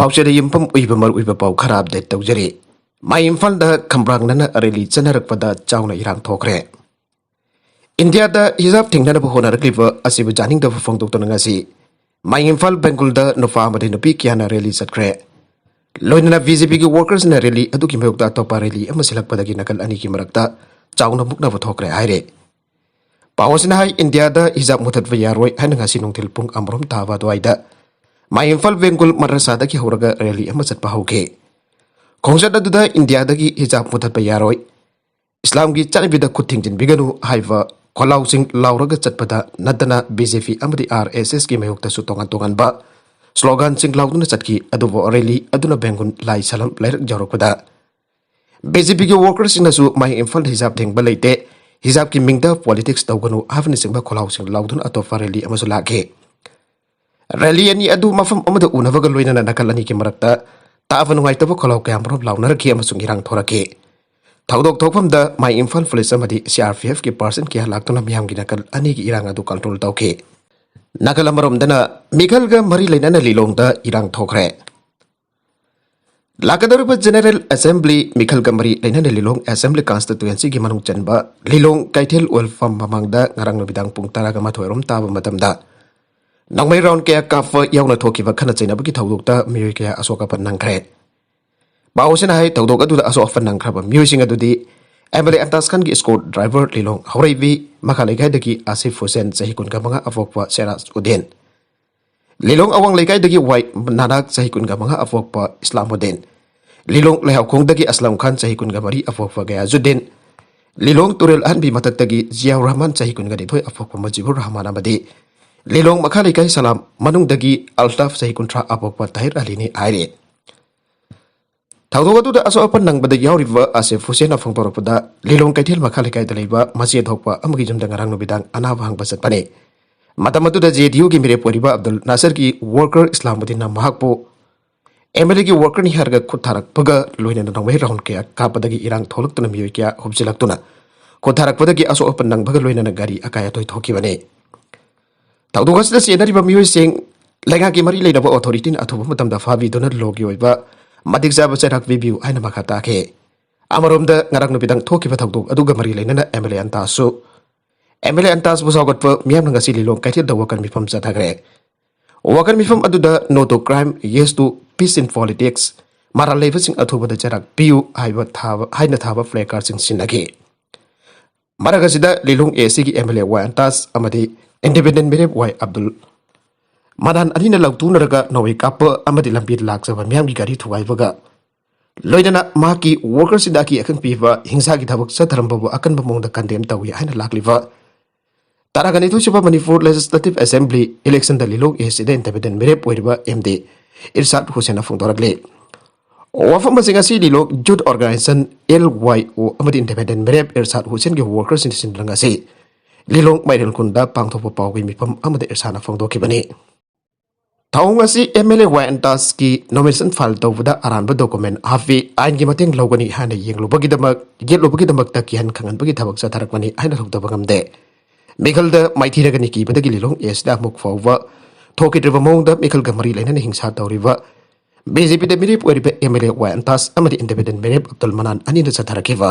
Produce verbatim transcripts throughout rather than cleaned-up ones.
ꯄꯥꯎꯆꯦꯗ ꯌꯨꯝꯐꯝ ꯑꯣꯏꯕ ꯃꯔꯨꯑꯣꯏꯕ ꯄꯥꯎ ꯈꯔ ꯑꯞꯗꯦꯠ ꯇꯧꯖꯔꯤ꯫ ꯃꯥꯏ ꯏꯝꯐꯥꯜꯗ ꯈꯝꯕ꯭ꯔꯥꯡꯅꯅ ꯔꯦꯂꯤ ꯆꯠꯅꯔꯛꯄꯗ ꯆꯥꯎꯅ ꯏꯔꯥꯡ ꯊꯣꯛꯈ꯭ꯔꯦ꯫ ꯏꯟꯗꯤꯌꯥꯗ ꯍꯤꯖꯥꯕ ꯊꯤꯡꯅꯅꯕ ꯍꯣꯠꯅꯔꯛꯂꯤꯕ ꯑꯁꯤꯕꯨ ꯌꯥꯅꯤꯡꯗꯕ ꯐꯣꯡꯗꯣꯛꯇꯨꯅ ꯉꯁꯤ ꯃꯥꯏ ꯏꯝꯐꯥꯜ ꯕꯦꯡꯒꯨꯜꯗ ꯅꯨꯄꯥ ꯑꯃꯗꯤ ꯅꯨꯄꯤ ꯀꯌꯥꯅ ꯔꯦꯂꯤ ꯆꯠꯈ꯭ꯔꯦ꯫ ꯂꯣꯏꯅꯅ ꯕꯤ ꯖꯦ ꯄꯤꯒꯤ ꯋꯥꯔꯀꯔꯁꯅ ꯔꯦꯂꯤ ꯑꯗꯨꯒꯤ ꯃꯥꯌꯣꯛꯇ ꯑꯇꯣꯞꯄ ꯔꯦꯂꯤ ꯑꯃ ꯁꯤꯜꯂꯛꯄꯗꯒꯤ ꯅꯥꯀꯜ ꯑꯅꯤꯒꯤ ꯃꯔꯛꯇ ꯆꯥꯎꯅ ꯃꯨꯛꯅꯕ ꯊꯣꯛꯈ꯭ꯔꯦ ꯍꯥꯏꯔꯦ꯫ ꯄꯥꯎ ꯑꯁꯤꯅ ꯍꯥꯏ, ꯏꯟꯗꯤꯌꯥꯗ ꯍꯤꯖꯥꯕ ꯃꯨꯊꯠꯄ ꯌꯥꯔꯣꯏ ꯍꯥꯏꯅ ꯉꯁꯤ ꯅꯨꯡꯊꯤꯜ ꯄꯨꯡ ꯑꯃꯔꯣꯝ ꯇꯥꯕ ꯑꯗꯨꯋꯥꯏꯗ ꯃꯥꯏ ꯏꯝꯐꯥꯜ ꯕꯦꯡꯒꯨꯜ ꯃꯗ꯭ꯔꯁꯥꯗꯒꯤ ꯍꯧꯔꯒ ꯔꯦꯂꯤ ꯑꯃ ꯆꯠꯄ ꯍꯧꯈꯤ꯫ ꯈꯣꯡꯆꯠ ꯑꯗꯨꯗ ꯏꯟꯗꯤꯌꯥꯗꯒꯤ ꯍꯤꯖꯥꯕ ꯃꯨꯊꯠꯄ ꯌꯥꯔꯣꯏ, ꯏꯁꯂꯥꯝꯒꯤ ꯆꯠꯅꯕꯤꯗ ꯈꯨꯠ ꯊꯤꯡꯖꯤꯟꯕꯤꯒꯅꯨ ꯍꯥꯏꯕ ꯈꯣꯜꯂꯥꯎꯁꯤꯡ ꯂꯥꯎꯔꯒ ꯆꯠꯄꯗ ꯅꯠꯇꯅ ꯕꯤ ꯖꯦ ꯄꯤ ꯑꯃꯗꯤ ꯑꯥꯔ ꯑꯦꯁ ꯑꯦꯁꯀꯤ ꯃꯥꯌꯣꯛꯇꯁꯨ ꯇꯣꯉꯥꯟ ꯇꯣꯉꯥꯟꯕ ꯁ꯭ꯂꯣꯒꯥꯟꯁꯤꯡ ꯂꯥꯎꯗꯨꯅ ꯆꯠꯈꯤ꯫ ꯑꯗꯨꯕꯨ ꯔꯦꯂꯤ ꯑꯗꯨꯅ ꯕꯦꯡꯒꯨꯜ ꯂꯥꯏ ꯁꯂꯝ ꯂꯩꯔꯛ ꯌꯧꯔꯛꯄꯗ ꯕꯤ ꯖꯦ ꯄꯤꯒꯤ ꯋꯥꯔꯀꯔꯁꯤꯡꯅꯁꯨ ꯃꯥꯏ ꯏꯝꯐꯥꯜꯗ ꯍꯤꯖꯥꯕ ꯊꯤꯡꯕ ꯂꯩꯇꯦ, ꯍꯤꯖꯥꯕꯀꯤ ꯃꯤꯡꯗ ꯄꯣꯂꯤꯇꯤꯛꯁ ꯇꯧꯒꯅꯨ ꯍꯥꯏꯕꯅꯆꯤꯡꯕ ꯈꯣꯜꯂꯥꯎꯁꯤꯡ ꯂꯥꯎꯗꯨꯅ ꯑꯇꯣꯞꯄ ꯔꯦꯂꯤ ꯑꯃꯁꯨ ꯂꯥꯛꯈꯤ꯫ ꯔꯦꯂꯤ ꯑꯅꯤ ꯑꯗꯨ ꯃꯐꯝ ꯑꯃꯗ ꯎꯅꯕꯒ ꯂꯣꯏꯅꯅ ꯅꯥꯀꯜ ꯑꯅꯤꯒꯤ ꯃꯔꯛꯇ ꯇꯥꯕ ꯅꯨꯡꯉꯥꯏꯇꯕ ꯈꯣꯜꯂꯥꯎ ꯀꯌꯥꯃꯔꯨꯝ ꯂꯥꯎꯅꯔꯛꯈꯤ ꯑꯃꯁꯨꯡ ꯏꯔꯥꯡ ꯊꯣꯔꯛꯈꯤ꯫ ꯊꯧꯗꯣꯛ ꯊꯣꯛꯐꯝꯗ ꯃꯥꯏ ꯏꯝꯐꯥꯜ ꯄꯨꯂꯤꯁ ꯑꯃꯗꯤ ꯁꯤ ꯑꯥꯔ ꯄꯤ ꯑꯦꯐꯀꯤ ꯄꯥꯔꯁꯟ ꯀꯌꯥ ꯂꯥꯛꯇꯨꯅ ꯃꯤꯌꯥꯝꯒꯤ ꯅꯥꯀꯜ ꯑꯅꯤꯒꯤ ꯏꯔꯥꯡ ꯑꯗꯨ ꯀꯟꯇ꯭ꯔꯣꯜ ꯇꯧꯈꯤ꯫ ꯅꯥꯀꯜ ꯑꯃꯔꯣꯝꯗꯅ ꯃꯤꯈꯜꯒ ꯃꯔꯤ ꯂꯩꯅꯅ ꯂꯤꯂꯣꯡꯗ ꯏꯔꯥꯡ ꯊꯣꯛꯈ꯭ꯔꯦ꯫ ꯂꯥꯛꯀꯗꯧꯔꯤꯕ ꯖꯦꯅꯦꯔꯦꯜ ꯑꯦꯁꯦꯝꯕ꯭ꯂꯤ ꯃꯤꯈꯜꯒ ꯃꯔꯤ ꯂꯩꯅꯅ ꯂꯤꯂꯣꯡ ꯑꯦꯁꯦꯝꯕ꯭ꯂꯤ ꯀꯟꯁꯇꯤꯇ꯭ꯋꯦꯟꯁꯤꯒꯤ ꯃꯅꯨꯡ ꯆꯟꯕ ꯂꯤꯂꯣꯡ ꯀꯩꯊꯦꯜ ꯑꯣꯏꯜ ꯄꯝ ꯃꯃꯥꯡꯗ ꯉꯔꯥꯡ ꯅꯨꯃꯤꯗꯥꯡ ꯄꯨꯡ ꯇꯔꯥꯒ ꯃꯥꯊꯣꯏ ꯔꯣꯝ ꯇꯥꯕ ꯃꯇꯝꯗ ꯅꯣꯡꯃꯩ ꯔꯥꯎꯟ ꯀꯌꯥ ꯀꯥꯞꯄ ꯌꯥꯎꯅ ꯊꯣꯛꯈꯤꯕ ꯈꯠꯅ ꯆꯩꯅꯕꯒꯤ ꯊꯧꯗꯣꯛꯇ ꯃꯤꯑꯣꯏ ꯀꯌꯥ ꯑꯁꯣꯛ ꯑꯄꯟ ꯅꯪꯈ꯭ꯔꯦ꯫ ꯄꯥꯎ ꯑꯁꯤꯅ ꯍꯥꯏ, ꯊꯧꯗꯣꯛ ꯑꯗꯨꯗ ꯑꯁꯣꯛ ꯑꯄꯟ ꯅꯪꯈ꯭ꯔꯕ ꯃꯤꯑꯣꯏꯁꯤꯡ ꯑꯗꯨꯗꯤ ꯑꯦꯝ ꯑꯦꯜ ꯑꯦ ꯑꯟꯇꯥꯁ ꯈꯥꯟꯒꯤ ꯏꯁꯀꯣꯔꯠ ꯗ꯭ꯔꯥꯏꯚꯔ ꯂꯤꯂꯣꯡ ꯍꯧꯔꯩꯕꯤ ꯃꯈꯥ ꯂꯩꯀꯥꯏꯗꯒꯤ ꯑꯁꯤꯐ ꯍꯨꯁꯦꯟ ꯆꯍꯤ ꯀꯨꯟꯒ ꯃꯉꯥ ꯑꯄꯣꯛꯄ ꯁꯦꯔꯥꯖ ꯎꯗꯦꯟ, ꯂꯤꯂꯣꯡ ꯑꯋꯥꯡ ꯂꯩꯀꯥꯏꯗꯒꯤ ꯋꯥꯏ ꯅꯥꯅꯥꯛ ꯆꯍꯤ ꯀꯨꯟꯒ ꯃꯉꯥ ꯑꯄꯣꯛꯄ ꯏꯁꯂꯥꯃꯨꯗꯤꯟ, ꯂꯤꯂꯣꯡ ꯂꯩꯍꯥꯎꯈꯣꯡꯗꯒꯤ ꯑꯁꯂꯝ ꯈꯥꯟ ꯆꯍꯤ ꯀꯨꯟꯒ ꯃꯔꯤ ꯑꯄꯣꯛꯄ ꯒꯌꯥꯖꯨꯗꯤꯟ, ꯂꯤꯂꯣꯡ ꯇꯨꯔꯦꯜ ꯑꯍꯟꯕꯤ ꯃꯊꯛꯇꯒꯤ ꯖꯤꯌꯥꯎꯔ ꯔꯍꯃꯥꯟ ꯆꯍꯤ ꯀꯨꯟꯒ ꯅꯤꯊꯣꯏ ꯑꯄꯣꯛꯄ ꯃꯨꯖꯤꯕꯨꯔ ꯔꯍꯃꯥꯟ ꯑꯃꯗꯤ ꯂꯤꯂꯣꯡ ꯃꯈꯥ ꯂꯩꯀꯥꯏ ꯁꯂꯥꯝ ꯃꯅꯨꯡꯗꯒꯤ ꯑꯜꯇꯥꯐ ꯆꯍꯤ ꯀꯨꯟꯊ꯭ꯔꯥ ꯑꯄꯣꯛꯄ ꯇꯥꯍꯤꯔ ꯑꯂꯤꯅꯤ ꯍꯥꯏꯔꯤ꯫ ꯊꯧꯗꯣꯛ ꯑꯗꯨꯗ ꯑꯁꯣꯛ ꯑꯄꯟ ꯅꯪꯕꯗ ꯌꯥꯎꯔꯤꯕ ꯑꯁꯤꯐ ꯍꯨꯁꯦꯟꯅ ꯐꯣꯡꯗꯣꯔꯛꯄꯗ, ꯂꯤꯂꯣꯡ ꯀꯩꯊꯦꯜ ꯃꯈꯥ ꯂꯩꯀꯥꯏꯗ ꯂꯩꯕ ꯃꯆꯦ ꯊꯣꯛꯄ ꯑꯃꯒꯤ ꯌꯨꯝꯗ ꯉꯔꯥꯡ ꯅꯨꯃꯤꯗꯥꯡ ꯑꯅꯥꯕ ꯍꯪꯕ ꯆꯠꯄꯅꯤ꯫ ꯃꯇꯝ ꯑꯗꯨꯗ ꯖꯦ ꯗꯤ ꯌꯨꯒꯤ ꯃꯤꯔꯦꯞ ꯑꯣꯏꯔꯤꯕ ꯑꯕꯗꯨꯜ ꯅꯥꯁꯔꯒꯤ ꯋꯥꯔꯀꯔ ꯏꯁꯂꯥꯃꯨꯗꯤꯟꯅ ꯃꯍꯥꯛꯄꯨ ꯑꯦꯝ ꯑꯦꯜ ꯑꯦꯒꯤ ꯋꯥꯔꯀꯔꯅꯤ ꯍꯥꯏꯔꯒ ꯈꯨꯠ ꯊꯥꯔꯛꯄꯒ ꯂꯣꯏꯅꯅ ꯅꯣꯡꯃꯩ ꯔꯥꯎꯟ ꯀꯌꯥ ꯀꯥꯞꯄꯗꯒꯤ ꯏꯔꯥꯡ ꯊꯣꯛꯂꯛꯇꯨꯅ ꯃꯤꯑꯣꯏ ꯀꯌꯥ ꯍꯨꯞꯆꯤꯜꯂꯛꯇꯨꯅ ꯈꯨꯠ ꯊꯥꯔꯛꯄꯗꯒꯤ ꯑꯁꯣꯛ ꯑꯄꯟ ꯅꯪꯕꯒ ꯂꯣꯏꯅꯅ ꯒꯥꯔꯤ ꯑꯀꯥꯏ ꯑꯇꯣꯏ ꯊꯣꯛꯈꯤꯕꯅꯤ꯫ ꯊꯧꯗꯣꯛ ꯑꯁꯤꯗ ꯆꯦꯟꯅꯔꯤꯕ ꯃꯤꯑꯣꯏꯁꯤꯡ ꯂꯩꯉꯥꯛꯀꯤ ꯃꯔꯤ ꯂꯩꯅꯕ ꯑꯣꯊꯣꯔꯤꯇꯤꯅ ꯑꯊꯨꯕ ꯃꯇꯝꯗ ꯐꯥꯕꯤꯗꯨꯅ ꯂꯣꯒꯤ ꯑꯣꯏꯕ ꯃꯇꯤꯛ ꯆꯥꯕ ꯆꯩꯔꯥꯛ ꯄꯤꯕꯤꯌꯨ ꯍꯥꯏꯅ ꯃꯈꯥ ꯇꯥꯈꯤ꯫ ꯑꯃꯔꯣꯝꯗ ꯉꯔꯥꯡ ꯅꯨꯃꯤꯗꯥꯡ ꯊꯣꯛꯈꯤꯕ ꯊꯧꯗꯣꯛ ꯑꯗꯨꯒ ꯃꯔꯤ ꯂꯩꯅꯅ ꯑꯦꯝ ꯑꯦꯜ ꯑꯦ ꯑꯟꯇꯥꯁꯁꯨ ꯑꯦꯝ ꯑꯦꯜ ꯑꯦ ꯑꯟꯇꯥꯁꯄꯨ ꯁꯧꯒꯠꯄ ꯃꯤꯌꯥꯝꯅ ꯉꯁꯤ ꯂꯤꯂꯣꯡ ꯀꯩꯊꯦꯜꯗ ꯋꯥꯀꯠ ꯃꯤꯐꯝ ꯆꯠꯊꯈ꯭ꯔꯦ꯫ ꯋꯥꯀꯠ ꯃꯤꯐꯝ ꯑꯗꯨꯗ "No to crime, yes to peace in politics", ꯃꯔꯥꯜ ꯂꯩꯕꯁꯤꯡ ꯑꯊꯨꯕꯗ ꯆꯩꯔꯥꯛ ꯄꯤꯌꯨ ꯍꯥꯏꯕ ꯊꯥꯕ ꯍꯥꯏꯅ ꯊꯥꯕ ꯐ꯭ꯂꯦ ꯀꯥꯔꯗꯁꯤꯡ ꯁꯤꯟꯅꯈꯤ꯫ ꯃꯔꯛ ꯑꯁꯤꯗ ꯂꯤꯂꯣꯡ ꯑꯦ ꯁꯤꯒꯤ ꯑꯦꯝ ꯑꯦꯜ ꯑꯦ ꯋꯥꯏ ꯑꯟꯇꯥꯁ ꯑꯃꯗꯤ ꯏꯟꯗꯤꯄꯦꯟꯗꯦꯟ ꯃꯤꯔꯦꯞ ꯋꯥꯏ ꯑꯕꯗꯨꯜ ꯃꯅꯥꯟ ꯑꯅꯤꯅ ꯂꯧꯊꯣꯛꯅꯔꯒ ꯅꯣꯡꯃꯩ ꯀꯥꯞꯄ ꯑꯃꯗꯤ ꯂꯝꯕꯤꯗ ꯂꯥꯛꯆꯕ ꯃꯤꯌꯥꯝꯒꯤ ꯒꯥꯔꯤ ꯊꯨꯒꯥꯏꯕꯒ ꯂꯣꯏꯅꯅ ꯃꯍꯥꯛꯀꯤ ꯋꯥꯔꯀꯔꯁꯤꯡꯗ ꯑꯀꯤ ꯑꯈꯪ ꯄꯤꯕ ꯍꯤꯡꯁꯥꯒꯤ ꯊꯕꯛ ꯆꯠꯊꯔꯝꯕꯕꯨ ꯑꯀꯟꯕ ꯃꯑꯣꯡꯗ ꯀꯟꯗꯦꯝ ꯇꯧꯏ ꯍꯥꯏꯅ ꯂꯥꯛꯂꯤꯕ ꯇꯔꯥꯒ ꯅꯤꯊꯣꯏ ꯁꯨꯕ ꯃꯅꯤꯄꯨꯔ ꯂꯦꯖꯤꯁꯂꯦꯇꯤꯚ ꯑꯦꯁꯦꯝꯕ꯭ꯂꯤ ꯏꯂꯦꯛꯁꯟꯗ ꯂꯤꯂꯣꯡ ꯑꯦ ꯁꯤꯗ ꯏꯟꯗꯤꯄꯦꯟꯗꯦꯟ ꯃꯤꯔꯦꯞ ꯑꯣꯏꯔꯤꯕ ꯑꯦꯝ ꯗꯤ ꯏꯔꯁꯥꯗ ꯍꯨꯁꯦꯟꯅ ꯐꯣꯡꯗꯣꯔꯛꯂꯤ꯫ ꯋꯥꯐꯝ ꯑꯁꯤꯡ ꯑꯁꯤ ꯂꯤꯂꯣꯡ ꯌꯨꯠ ꯑꯣꯔꯒꯅꯥꯏꯖꯦꯁꯟ, ꯑꯦꯜ ꯋꯥꯏ ꯑꯣ, ꯑꯃꯗꯤ ꯏꯟꯗꯤꯄꯦꯟꯗꯦꯟ ꯃꯤꯔꯦꯞ ꯏꯔꯁꯥꯗ ꯍꯨꯁꯦꯟꯒꯤ ꯋꯥꯔꯀꯔꯁꯤꯡꯅ ꯁꯤꯟꯗꯨꯅ ꯉꯁꯤ ꯂꯤꯂꯣꯡ ꯃꯥꯏꯔꯦꯜ ꯈꯨꯟꯗ ꯄꯥꯡꯊꯣꯛꯄ ꯄꯥꯎꯒꯤ ꯃꯤꯐꯝ ꯑꯃꯗ ꯏꯔꯁꯥꯗꯅ ꯐꯣꯡꯗꯣꯛꯈꯤꯕꯅꯤ꯫ ꯊꯧꯑꯣꯡ ꯑꯁꯤ ꯑꯦꯝ ꯑꯦꯜ ꯑꯦ ꯋꯥꯏ ꯑꯟꯇꯥꯁꯀꯤ ꯅꯣꯃꯤꯅꯦꯁꯟ ꯐꯥꯏꯜ ꯇꯧꯕꯗ ꯑꯔꯥꯟꯕ ꯗꯣꯀꯨꯃꯦꯟ ꯍꯥꯞꯄꯤ, ꯑꯥꯏꯟꯒꯤ ꯃꯇꯦꯡ ꯂꯧꯒꯅꯤ ꯍꯥꯏꯅ ꯌꯦꯡꯂꯨꯕꯒꯤꯗꯃꯛ, ꯌꯦꯠꯂꯨꯕꯒꯤꯗꯃꯛꯇ ꯀꯤꯍꯟ ꯈꯪꯍꯟꯕꯒꯤ ꯊꯕꯛ ꯆꯠꯊꯔꯛꯄꯅꯤ ꯍꯥꯏꯅ ꯂꯧꯊꯕ ꯉꯝꯗꯦ꯫ ꯃꯤꯈꯜꯗ ꯃꯥꯏꯊꯤꯔꯒꯅꯤ ꯀꯤꯕꯗꯒꯤ ꯂꯤꯂꯣꯡ ꯑꯦ ꯁꯤꯗ ꯑꯃꯨꯛ ꯐꯥꯎꯕ ꯊꯣꯛꯈꯤꯗ꯭ꯔꯤꯕ ꯃꯑꯣꯡꯗ ꯃꯤꯈꯜꯒ ꯃꯔꯤ ꯂꯩꯅꯅ ꯍꯤꯡꯁꯥ ꯇꯧꯔꯤꯕ ꯕꯤ ꯖꯦ ꯄꯤꯗ ꯃꯤꯔꯦꯞ ꯑꯣꯏꯔꯤꯕ ꯑꯦꯝ ꯑꯦꯜ ꯑꯦ ꯋꯥꯏ ꯑꯟꯇꯥꯁ ꯑꯃꯗꯤ ꯏꯟꯗꯤꯄꯦꯟꯗꯦꯟ ꯃꯤꯔꯦꯞ ꯑꯕꯗꯨꯜ ꯃꯅꯥꯟ ꯑꯅꯤꯅ ꯆꯠꯊꯔꯛꯈꯤꯕ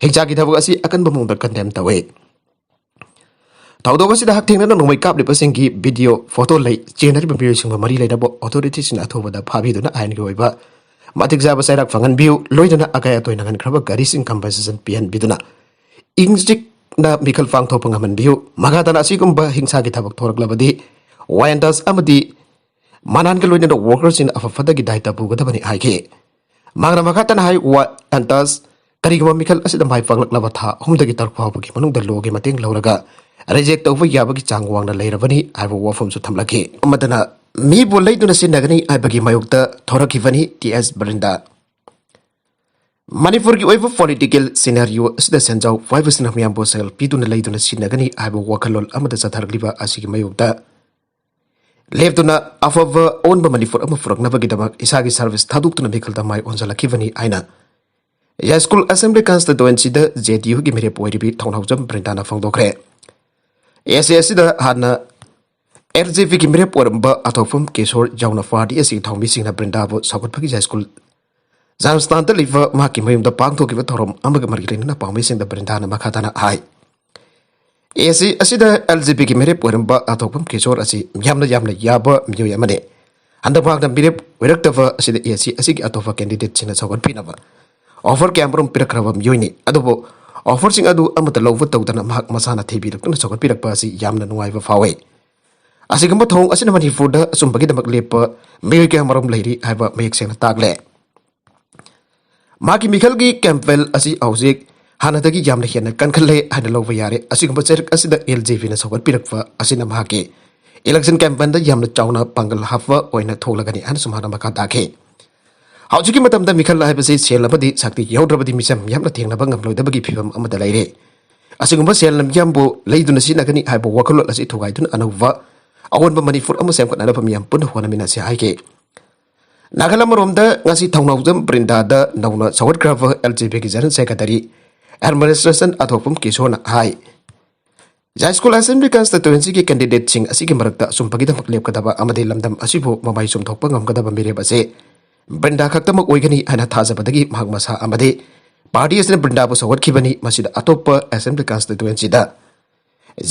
ꯍꯤꯡꯁꯥꯒꯤ ꯊꯕꯛ ꯑꯁꯤ ꯑꯀꯟꯕ ꯃꯑꯣꯡꯗ ꯀꯟꯗꯦꯝ ꯇꯧꯏ꯫ ꯊꯧꯗꯣꯛ ꯑꯁꯤꯗ ꯍꯛꯊꯦꯡꯅꯅ ꯅꯣꯡꯃꯩ ꯀꯥꯞꯂꯤꯕꯁꯤꯡꯒꯤ ꯚꯤꯗꯤꯑꯣ, ꯐꯣꯇꯣ ꯂꯩ꯫ ꯆꯦꯟꯅꯔꯤꯕ ꯃꯤꯑꯣꯏꯁꯤꯡꯒ ꯃꯔꯤ ꯂꯩꯅꯕ ꯑꯣꯊꯣꯔꯤꯇꯤꯁꯤꯡꯅ ꯑꯊꯨꯕꯗ ꯐꯥꯕꯤꯗꯨꯅ ꯑꯥꯏꯟꯒꯤ ꯑꯣꯏꯕ ꯃꯇꯤꯛ ꯆꯥꯕ ꯆꯩꯔꯥꯛ ꯐꯪꯍꯟꯕꯤꯌꯨ, ꯂꯣꯏꯅꯅ ꯑꯀꯥꯏ ꯑꯇꯣꯏ ꯅꯪꯍꯟꯈ꯭ꯔꯕ ꯒꯥꯔꯤꯁꯤꯡ ꯀꯝꯄꯦꯟꯁꯦꯁꯟ ꯄꯤꯍꯟꯕꯤꯗꯨꯅ ꯏꯪ ꯆꯤꯛꯅ ꯃꯤꯈꯜ ꯄꯥꯡꯊꯣꯛꯄ ꯉꯝꯍꯟꯕꯤꯌꯨ꯫ ꯃꯈꯥ ꯇꯥꯅ ꯑꯁꯤꯒꯨꯝꯕ ꯍꯤꯡꯁꯥꯒꯤ ꯊꯕꯛ ꯊꯣꯔꯛꯂꯕꯗꯤ ꯋꯥꯏ ꯑꯟꯇꯥꯁ ꯑꯃꯗꯤ ꯃꯅꯥꯟꯒ ꯂꯣꯏꯅꯅ ꯋꯥꯔꯀꯔꯁꯤꯡꯅ ꯑꯐ ꯐꯠꯇꯒꯤ ꯗꯥꯏꯇ ꯄꯨꯒꯗꯕꯅꯤ ꯍꯥꯏꯈꯤ꯫ ꯃꯍꯥꯛꯅ ꯃꯈꯥ ꯇꯥꯅ ꯍꯥꯏ, ꯋꯥꯏ ꯑꯟꯇꯥꯁ ꯀꯔꯤꯒꯨꯝꯕ ꯃꯤꯈꯜ ꯑꯁꯤꯗ ꯃꯥꯏ ꯄꯥꯛꯂꯛꯂꯕ ꯊꯥ ꯑꯍꯨꯝꯗꯒꯤ ꯇꯔꯨꯛ ꯐꯥꯎꯕꯒꯤ ꯃꯅꯨꯡꯗ ꯂꯣꯒꯤ ꯃꯇꯦꯡ ꯂꯧꯔꯒ ꯔꯤꯖꯦꯛ ꯇꯧꯕ ꯌꯥꯕꯒꯤ ꯆꯥꯡ ꯋꯥꯡꯅ ꯂꯩꯔꯕꯅꯤ ꯍꯥꯏꯕ ꯋꯥꯐꯝꯁꯨ ꯊꯝꯂꯛꯈꯤ꯫ ꯑꯃꯗꯅ ꯃꯤꯕꯨ ꯂꯩꯗꯨꯅ ꯁꯤꯖꯤꯟꯅꯒꯅꯤ ꯍꯥꯏꯕꯒꯤ ꯃꯥꯌꯣꯛꯇ ꯊꯣꯔꯛꯈꯤꯕꯅꯤ ꯇꯤ ꯑꯦꯁ ꯕ꯭ꯔꯤꯟꯗꯥ꯫ ꯃꯅꯤꯄꯨꯔꯒꯤ ꯑꯣꯏꯕ ꯄꯣꯂꯤꯇꯤꯀꯦꯜ ꯁꯤꯅꯥꯔꯤꯑꯣ ꯑꯁꯤꯗ ꯁꯦꯟꯖꯥꯎ ꯄꯥꯏꯕꯁꯤꯡꯅ ꯃꯤꯌꯥꯝꯕꯨ ꯁꯦꯜ ꯄꯤꯗꯨꯅ ꯂꯩꯗꯨꯅ ꯁꯤꯖꯤꯟꯅꯒꯅꯤ ꯍꯥꯏꯕ ꯋꯥꯈꯜꯂꯣꯟ ꯑꯃꯗ ꯆꯠꯊꯔꯛꯂꯤꯕ ꯑꯁꯤꯒꯤ ꯃꯥꯌꯣꯛꯇ ꯂꯦꯞꯇꯨꯅ ꯑꯐꯕ ꯑꯑꯣꯟꯕ ꯃꯅꯤꯄꯨꯔ ꯑꯃ ꯄꯨꯔꯛꯅꯕꯒꯤꯗꯃꯛ ꯏꯁꯥꯒꯤ ꯁꯔꯚꯤꯁ ꯊꯥꯗꯣꯛꯇꯨꯅ ꯃꯤꯈꯜꯗ ꯃꯥꯏ ꯑꯣꯟꯁꯤꯜꯂꯛꯈꯤꯕꯅꯤ ꯍꯥꯏꯅ ꯌꯥꯏꯁ꯭ꯀꯨꯜ ꯑꯦꯁꯦꯝꯕ꯭ꯂꯤ ꯀꯟꯁꯇꯤꯇ꯭ꯋꯦꯟꯁꯤꯗ ꯖꯦ ꯗꯤ ꯌꯨꯒꯤ ꯃꯤꯔꯦꯞ ꯑꯣꯏꯔꯤꯕꯤ ꯊꯧꯅꯥꯎꯖꯝ ꯕ꯭ꯔꯤꯟꯗꯥꯅ ꯐꯣꯡꯗꯣꯛꯈ꯭ꯔꯦ꯫ ꯑꯦ ꯁꯤ ꯑꯁꯤꯗ ꯍꯥꯟꯅ ꯑꯦꯜ ꯖꯦ ꯄꯤꯒꯤ ꯃꯤꯔꯦꯞ ꯑꯣꯏꯔꯝꯕ ꯑꯊꯣꯛꯐꯝ ꯀꯤꯁꯣꯔ ꯌꯥꯎꯅ ꯄꯥꯔꯇꯤ ꯑꯁꯤꯒꯤ ꯊꯧꯃꯤꯁꯤꯡꯅ ꯕ꯭ꯔꯤꯟꯗꯥꯕꯨ ꯁꯧꯒꯠꯄꯒꯤ ꯌꯥꯏꯁ꯭ꯀꯨꯜ ꯖꯥꯟꯁꯇꯥꯟꯗ ꯂꯩꯕ ꯃꯍꯥꯛꯀꯤ ꯃꯌꯨꯝꯗ ꯄꯥꯡꯊꯣꯛꯈꯤꯕ ꯊꯧꯔꯝ ꯑꯃꯒ ꯃꯔꯤ ꯂꯩꯅꯅ ꯄꯥꯎꯃꯤꯁꯤꯡꯗ ꯕ꯭ꯔꯤꯟꯗꯥꯅ ꯃꯈꯥ ꯇꯥꯅ ꯍꯥꯏ꯫ ꯑꯦ ꯁꯤ ꯑꯁꯤꯗ ꯑꯦꯜ ꯖꯦ ꯄꯤꯒꯤ ꯃꯤꯔꯦꯞ ꯑꯣꯏꯔꯝꯕ ꯑꯊꯣꯛꯐꯝ ꯀꯤꯁꯣꯔ ꯑꯁꯤ ꯌꯥꯝꯅ ꯌꯥꯝꯅ ꯌꯥꯕ ꯃꯤꯑꯣꯏ ꯑꯃꯅꯤ꯫ ꯍꯟꯗꯛ ꯃꯍꯥꯛꯅ ꯃꯤꯔꯦꯞ ꯑꯣꯏꯔꯛꯇꯕ ꯑꯁꯤꯗ ꯑꯦ ꯁꯤ ꯑꯁꯤꯒꯤ ꯑꯇꯣꯞꯄ ꯀꯦꯟꯗꯤꯗꯦꯠꯁꯤꯡꯅ ꯁꯧꯒꯠꯄꯤꯅꯕ ꯑꯣꯐꯔ ꯀꯌꯥ ꯃꯔꯨꯝ ꯄꯤꯔꯛꯈ꯭ꯔꯕ ꯃꯤꯑꯣꯏꯅꯤ꯫ ꯑꯗꯨꯕꯨ ꯑꯣꯐꯔꯁꯤꯡ ꯑꯗꯨ ꯑꯃꯠꯇ ꯂꯧꯕ ꯇꯧꯗꯅ ꯃꯍꯥꯛ ꯃꯁꯥꯅ ꯊꯤꯕꯤꯔꯛꯇꯨꯅ ꯁꯧꯒꯠꯄꯤꯔꯛꯄ ꯑꯁꯤ ꯌꯥꯝꯅ ꯅꯨꯡꯉꯥꯏꯕ ꯐꯥꯎꯏ꯫ ꯑꯁꯤꯒꯨꯝꯕ ꯊꯧꯑꯣꯡ ꯑꯁꯤꯅ ꯃꯅꯤꯄꯨꯔꯗ ꯑꯆꯨꯝꯕꯒꯤꯗꯃꯛ ꯂꯦꯞꯄ ꯃꯤꯑꯣꯏ ꯀꯌꯥ ꯃꯔꯨꯝ ꯂꯩꯔꯤ ꯍꯥꯏꯕ ꯃꯌꯦꯛ ꯁꯦꯡꯅ ꯇꯥꯛꯂꯦ꯫ ꯃꯥꯒꯤ ꯃꯤꯈꯜꯒꯤ ꯀꯦꯝꯄꯦꯟ ꯑꯁꯤ ꯍꯧꯖꯤꯛ ꯍꯥꯟꯅꯗꯒꯤ ꯌꯥꯝꯅ ꯍꯦꯟꯅ ꯀꯟꯈꯠꯂꯦ ꯍꯥꯏꯅ ꯂꯧꯕ ꯌꯥꯔꯦ꯫ ꯑꯁꯤꯒꯨꯝꯕ ꯆꯩꯔꯛ ꯑꯁꯤꯗ ꯑꯦꯜ ꯖꯦ ꯄꯤꯅ ꯁꯧꯒꯠꯄꯤꯔꯛꯄ ꯑꯁꯤꯅ ꯃꯍꯥꯛꯀꯤ ꯏꯂꯦꯛꯁꯟ ꯀꯦꯝꯄꯦꯟꯗ ꯌꯥꯝꯅ ꯆꯥꯎꯅ ꯄꯥꯡꯒꯜ ꯍꯥꯞꯄ ꯑꯣꯏꯅ ꯊꯣꯛꯂꯒꯅꯤ ꯍꯥꯏꯅꯁꯨ ꯃꯍꯥꯛꯅ ꯃꯈꯥ ꯇꯥꯈꯤ꯫ ꯍꯧꯖꯤꯛꯀꯤ ꯃꯇꯝꯗ ꯃꯤꯈꯜ ꯍꯥꯏꯕꯁꯤ ꯁꯦꯜ ꯑꯃꯗꯤ ꯁꯛꯇꯤ ꯌꯥꯎꯗ꯭ꯔꯕꯗꯤ ꯃꯤꯆꯝ ꯌꯥꯝꯅ ꯊꯦꯡꯅꯕ ꯉꯝꯂꯣꯏꯗꯕꯒꯤ ꯐꯤꯕꯝ ꯑꯃꯗ ꯂꯩꯔꯦ꯫ ꯑꯁꯤꯒꯨꯝꯕ ꯁꯦꯜ ꯃꯤꯌꯥꯝꯕꯨ ꯂꯩꯗꯨꯅ ꯁꯤꯖꯤꯟꯅꯒꯅꯤ ꯍꯥꯏꯕ ꯋꯥꯈꯜꯂꯣꯟ ꯑꯁꯤ ꯊꯨꯒꯥꯏꯗꯨꯅ ꯑꯅꯧꯕ ꯑꯑꯣꯟꯕ ꯃꯅꯤꯄꯨꯔ ꯑꯃ ꯁꯦꯝꯒꯠꯅꯅꯕ ꯃꯤꯌꯥꯝ ꯄꯨꯟꯅ ꯍꯣꯠꯅꯃꯤꯟꯅꯁꯤ ꯍꯥꯏꯈꯤ꯫ ꯅꯥꯀꯜ ꯑꯃꯔꯣꯝꯗ ꯉꯁꯤ ꯊꯧꯅꯥꯎꯖꯝ ꯕ꯭ꯔꯤꯟꯗꯥꯗ ꯅꯧꯅ ꯁꯧꯒꯠꯈ꯭ꯔꯕ ꯑꯦꯜ ꯖꯦ ꯄꯤꯒꯤ ꯖꯦꯅꯔꯦꯜ ꯁꯦꯀ꯭ꯔꯦꯇꯔꯤ ꯑꯦꯗꯃꯤꯅꯤꯁꯇ꯭ꯔꯦꯁꯟ ꯑꯊꯣꯛꯐꯝ ꯀꯤꯁꯣꯔꯅ ꯍꯥꯏ, ꯖꯥꯏꯁ꯭ꯀꯨꯜ ꯑꯦꯁꯦꯝꯕ꯭ꯂꯤ ꯀꯟꯁꯇꯤꯇ꯭ꯋꯦꯟꯁꯤꯒꯤ ꯀꯦꯟꯗꯤꯗꯦꯠꯁꯤꯡ ꯑꯁꯤꯒꯤ ꯃꯔꯛꯇ ꯑꯆꯨꯝꯕꯒꯤꯗꯃꯛ ꯂꯦꯞꯀꯗꯕ ꯑꯃꯗꯤ ꯂꯝꯗꯝ ꯑꯁꯤꯕꯨ ꯃꯃꯥꯏ ꯆꯨꯝꯊꯣꯛꯄ ꯉꯝꯒꯗꯕ ꯃꯤꯔꯦꯞ ꯑꯁꯤ ꯕ꯭ꯔꯤꯟꯗꯥ ꯈꯛꯇꯃꯛ ꯑꯣꯏꯒꯅꯤ ꯍꯥꯏꯅ ꯊꯥꯖꯕꯗꯒꯤ ꯃꯍꯥꯛ ꯃꯁꯥ ꯑꯃꯗꯤ ꯄꯥꯔꯇꯤ ꯑꯁꯤꯅ ꯕ꯭ꯔꯤꯟꯗꯥꯕꯨ ꯁꯧꯒꯠꯈꯤꯕꯅꯤ꯫ ꯃꯁꯤꯗ ꯑꯇꯣꯞꯄ ꯑꯦꯁꯦꯝꯕ꯭ꯂꯤ ꯀꯟꯁꯇꯤꯇ꯭ꯋꯦꯟꯁꯤꯗ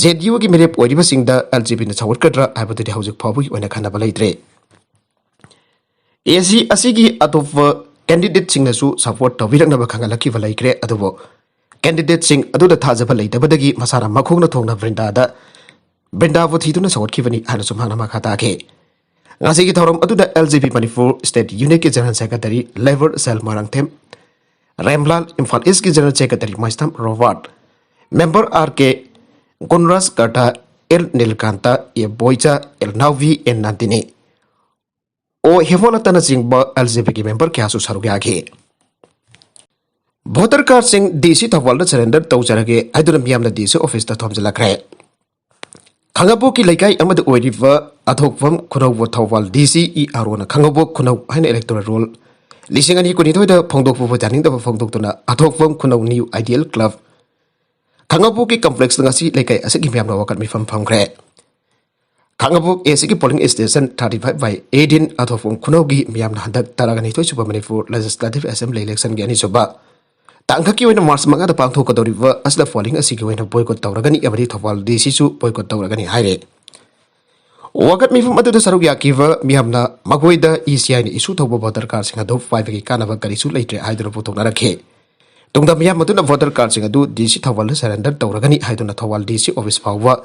ꯖꯦ ꯗꯤ ꯌꯨꯒꯤ ꯃꯤꯔꯦꯞ ꯑꯣꯏꯔꯤꯕꯁꯤꯡꯗ ꯑꯦꯜ ꯖꯦ ꯄꯤꯅ ꯁꯧꯒꯠꯀꯗ꯭ꯔꯥ ꯍꯥꯏꯕꯗꯨꯗꯤ ꯍꯧꯖꯤꯛ ꯐꯥꯎꯕꯒꯤ ꯑꯣꯏꯅ ꯈꯟꯅꯕ ꯂꯩꯇ꯭ꯔꯦ꯫ ꯑꯦ ꯁꯤ ꯑꯁꯤꯒꯤ ꯑꯇꯣꯞꯄ ꯀꯦꯟꯗꯤꯗꯦꯠꯁꯤꯡꯅꯁꯨ ꯁꯄꯣꯔꯠ ꯇꯧꯕꯤꯔꯛꯅꯕ ꯈꯪꯍꯜꯂꯛꯈꯤꯕ ꯂꯩꯈ꯭ꯔꯦ, ꯑꯗꯨꯕꯨ ꯀꯦꯟꯗꯤꯗꯦꯠꯁꯤꯡ ꯑꯗꯨꯗ ꯊꯥꯖꯕ ꯂꯩꯇꯕꯗꯒꯤ ꯃꯁꯥꯅ ꯃꯈꯣꯡꯅ ꯊꯣꯡꯅ ꯕ꯭ꯔꯤꯟꯗꯥꯗ, ꯕ꯭ꯔꯤꯟꯗꯥꯕꯨ ꯊꯤꯗꯨꯅ ꯁꯧꯒꯠꯈꯤꯕꯅꯤ ꯍꯥꯏꯅꯁꯨ ꯃꯍꯥꯛꯅ ꯃꯈꯥ ꯇꯥꯈꯤ꯫ ꯉꯁꯤꯒꯤ ꯊꯧꯔꯝ ꯑꯗꯨꯗ L J P Manipur state ꯌꯨꯅꯤꯠꯀꯤ general secretary labour cell Moirangthem Remlal, Imphal ꯏꯁ꯭ꯠꯀꯤ general secretary Maisnam Robert, member R K Gunraj Karta, L Nilkanta, A Boicha, L Naobi, N Nandini, O ꯍꯦꯃꯣꯂꯇꯅꯆꯤꯡꯕ ꯑꯦꯜ ꯖꯦ ꯄꯤꯒꯤ ꯃꯦꯝꯕꯔ ꯀꯌꯥꯁꯨ ꯁꯔꯨꯛ ꯌꯥꯈꯤ꯫ ꯚꯣꯇꯔ ꯀꯥꯔꯗꯁꯤꯡ ꯗꯤ ꯁꯤ ꯊꯧꯕꯥꯜꯗ ꯁꯔꯦꯟꯗꯔ ꯇꯧꯖꯔꯒꯦ ꯍꯥꯏꯗꯨꯅ ꯃꯤꯌꯥꯝꯅ ꯗꯤ ꯁꯤ ꯑꯣꯐꯤꯁꯇ ꯊꯣꯝꯖꯤꯜꯂꯛꯈ꯭ꯔꯦ꯫ ꯈꯥꯉꯕꯣꯛꯀꯤ ꯂꯩꯀꯥꯏ ꯑꯃꯗ ꯑꯣꯏꯔꯤꯕ ꯑꯊꯣꯛꯐꯝ ꯈꯨꯅꯧꯕ ꯊꯧꯕꯥꯜ ꯗꯤ ꯁꯤ ꯏ ꯑꯥꯔ ꯑꯣꯅ ꯈꯥꯉꯕꯣꯛ ꯈꯨꯅꯧ ꯍꯥꯏꯅ ꯏꯂꯦꯛꯇꯣꯔꯦꯜ ꯔꯣꯜ ꯂꯤꯁꯤꯡ ꯑꯅꯤ ꯀꯨꯟꯅꯤꯊꯣꯏꯗ ꯐꯣꯡꯗꯣꯛꯄꯕꯨ ꯌꯥꯅꯤꯡꯗꯕ ꯐꯣꯡꯗꯣꯛꯇꯨꯅ ꯑꯊꯣꯛꯐꯝ ꯈꯨꯅꯧ ꯅ꯭ꯌꯨ ꯑꯥꯏꯗꯤꯌꯦꯜ ꯀ꯭ꯂꯕ ꯈꯥꯉꯕꯣꯛꯀꯤ ꯀꯝꯄ꯭ꯂꯦꯛꯁꯇ ꯉꯁꯤ ꯂꯩꯀꯥꯏ ꯑꯁꯤꯒꯤ ꯃꯤꯌꯥꯝꯅ ꯋꯥꯀꯠ ꯃꯤꯐꯝ ꯐꯝꯈ꯭ꯔꯦ꯫ ꯈꯥꯉꯕꯣꯛ ꯑꯦ ꯁꯤꯒꯤ polling station thirty five by eighteen ꯑꯊꯣꯛꯄꯝ ꯈꯨꯅꯧꯒꯤ ꯃꯤꯌꯥꯝꯅ ꯍꯟꯗꯛ ꯇꯔꯥꯒ ꯅꯤꯊꯣꯏ ꯁꯨꯕ ꯃꯅꯤꯄꯨꯔ Legislative Assembly election ꯒꯤ ꯑꯅꯤꯁꯨꯕ ꯇꯥꯡ ꯈꯛꯀꯤ ꯑꯣꯏꯅ March ꯃꯉꯥꯗ ꯄꯥꯡꯊꯣꯛꯀꯗꯧꯔꯤꯕ ꯑꯁꯤꯗ polling ꯑꯁꯤꯒꯤ ꯑꯣꯏꯅ boycott ꯇꯧꯔꯒꯅꯤ ꯑꯃꯗꯤ ꯊꯧꯕꯥꯜ D C ꯁꯨ boycott ꯇꯧꯔꯒꯅꯤ ꯍꯥꯏꯔꯦ꯫ ꯋꯥꯀꯠ ꯃꯤꯐꯝ ꯑꯗꯨꯗ ꯁꯔꯨꯛ ꯌꯥꯈꯤꯕ ꯃꯤꯌꯥꯝꯅ ꯃꯈꯣꯏꯗ E C I ꯅ issue ꯇꯧꯕ voter card ꯁꯤꯡ ꯑꯗꯨ ꯄꯥꯏꯕꯒꯤ ꯀꯥꯟꯅꯕ ꯀꯔꯤꯁꯨ ꯂꯩꯇ꯭ꯔꯦ ꯍꯥꯏꯗꯨꯅ ꯐꯣꯡꯗꯣꯛꯅꯔꯛꯈꯤ꯫ ꯇꯨꯡꯗ ꯃꯤꯌꯥꯝ ꯑꯗꯨꯅ voter card ꯁꯤꯡ ꯑꯗꯨ D C ꯊꯧꯕꯥꯜꯗ surrender ꯇꯧꯔꯒꯅꯤ ꯍꯥꯏꯗꯨꯅ ꯊꯧꯕꯥꯜ D C office ꯐꯥꯎꯕ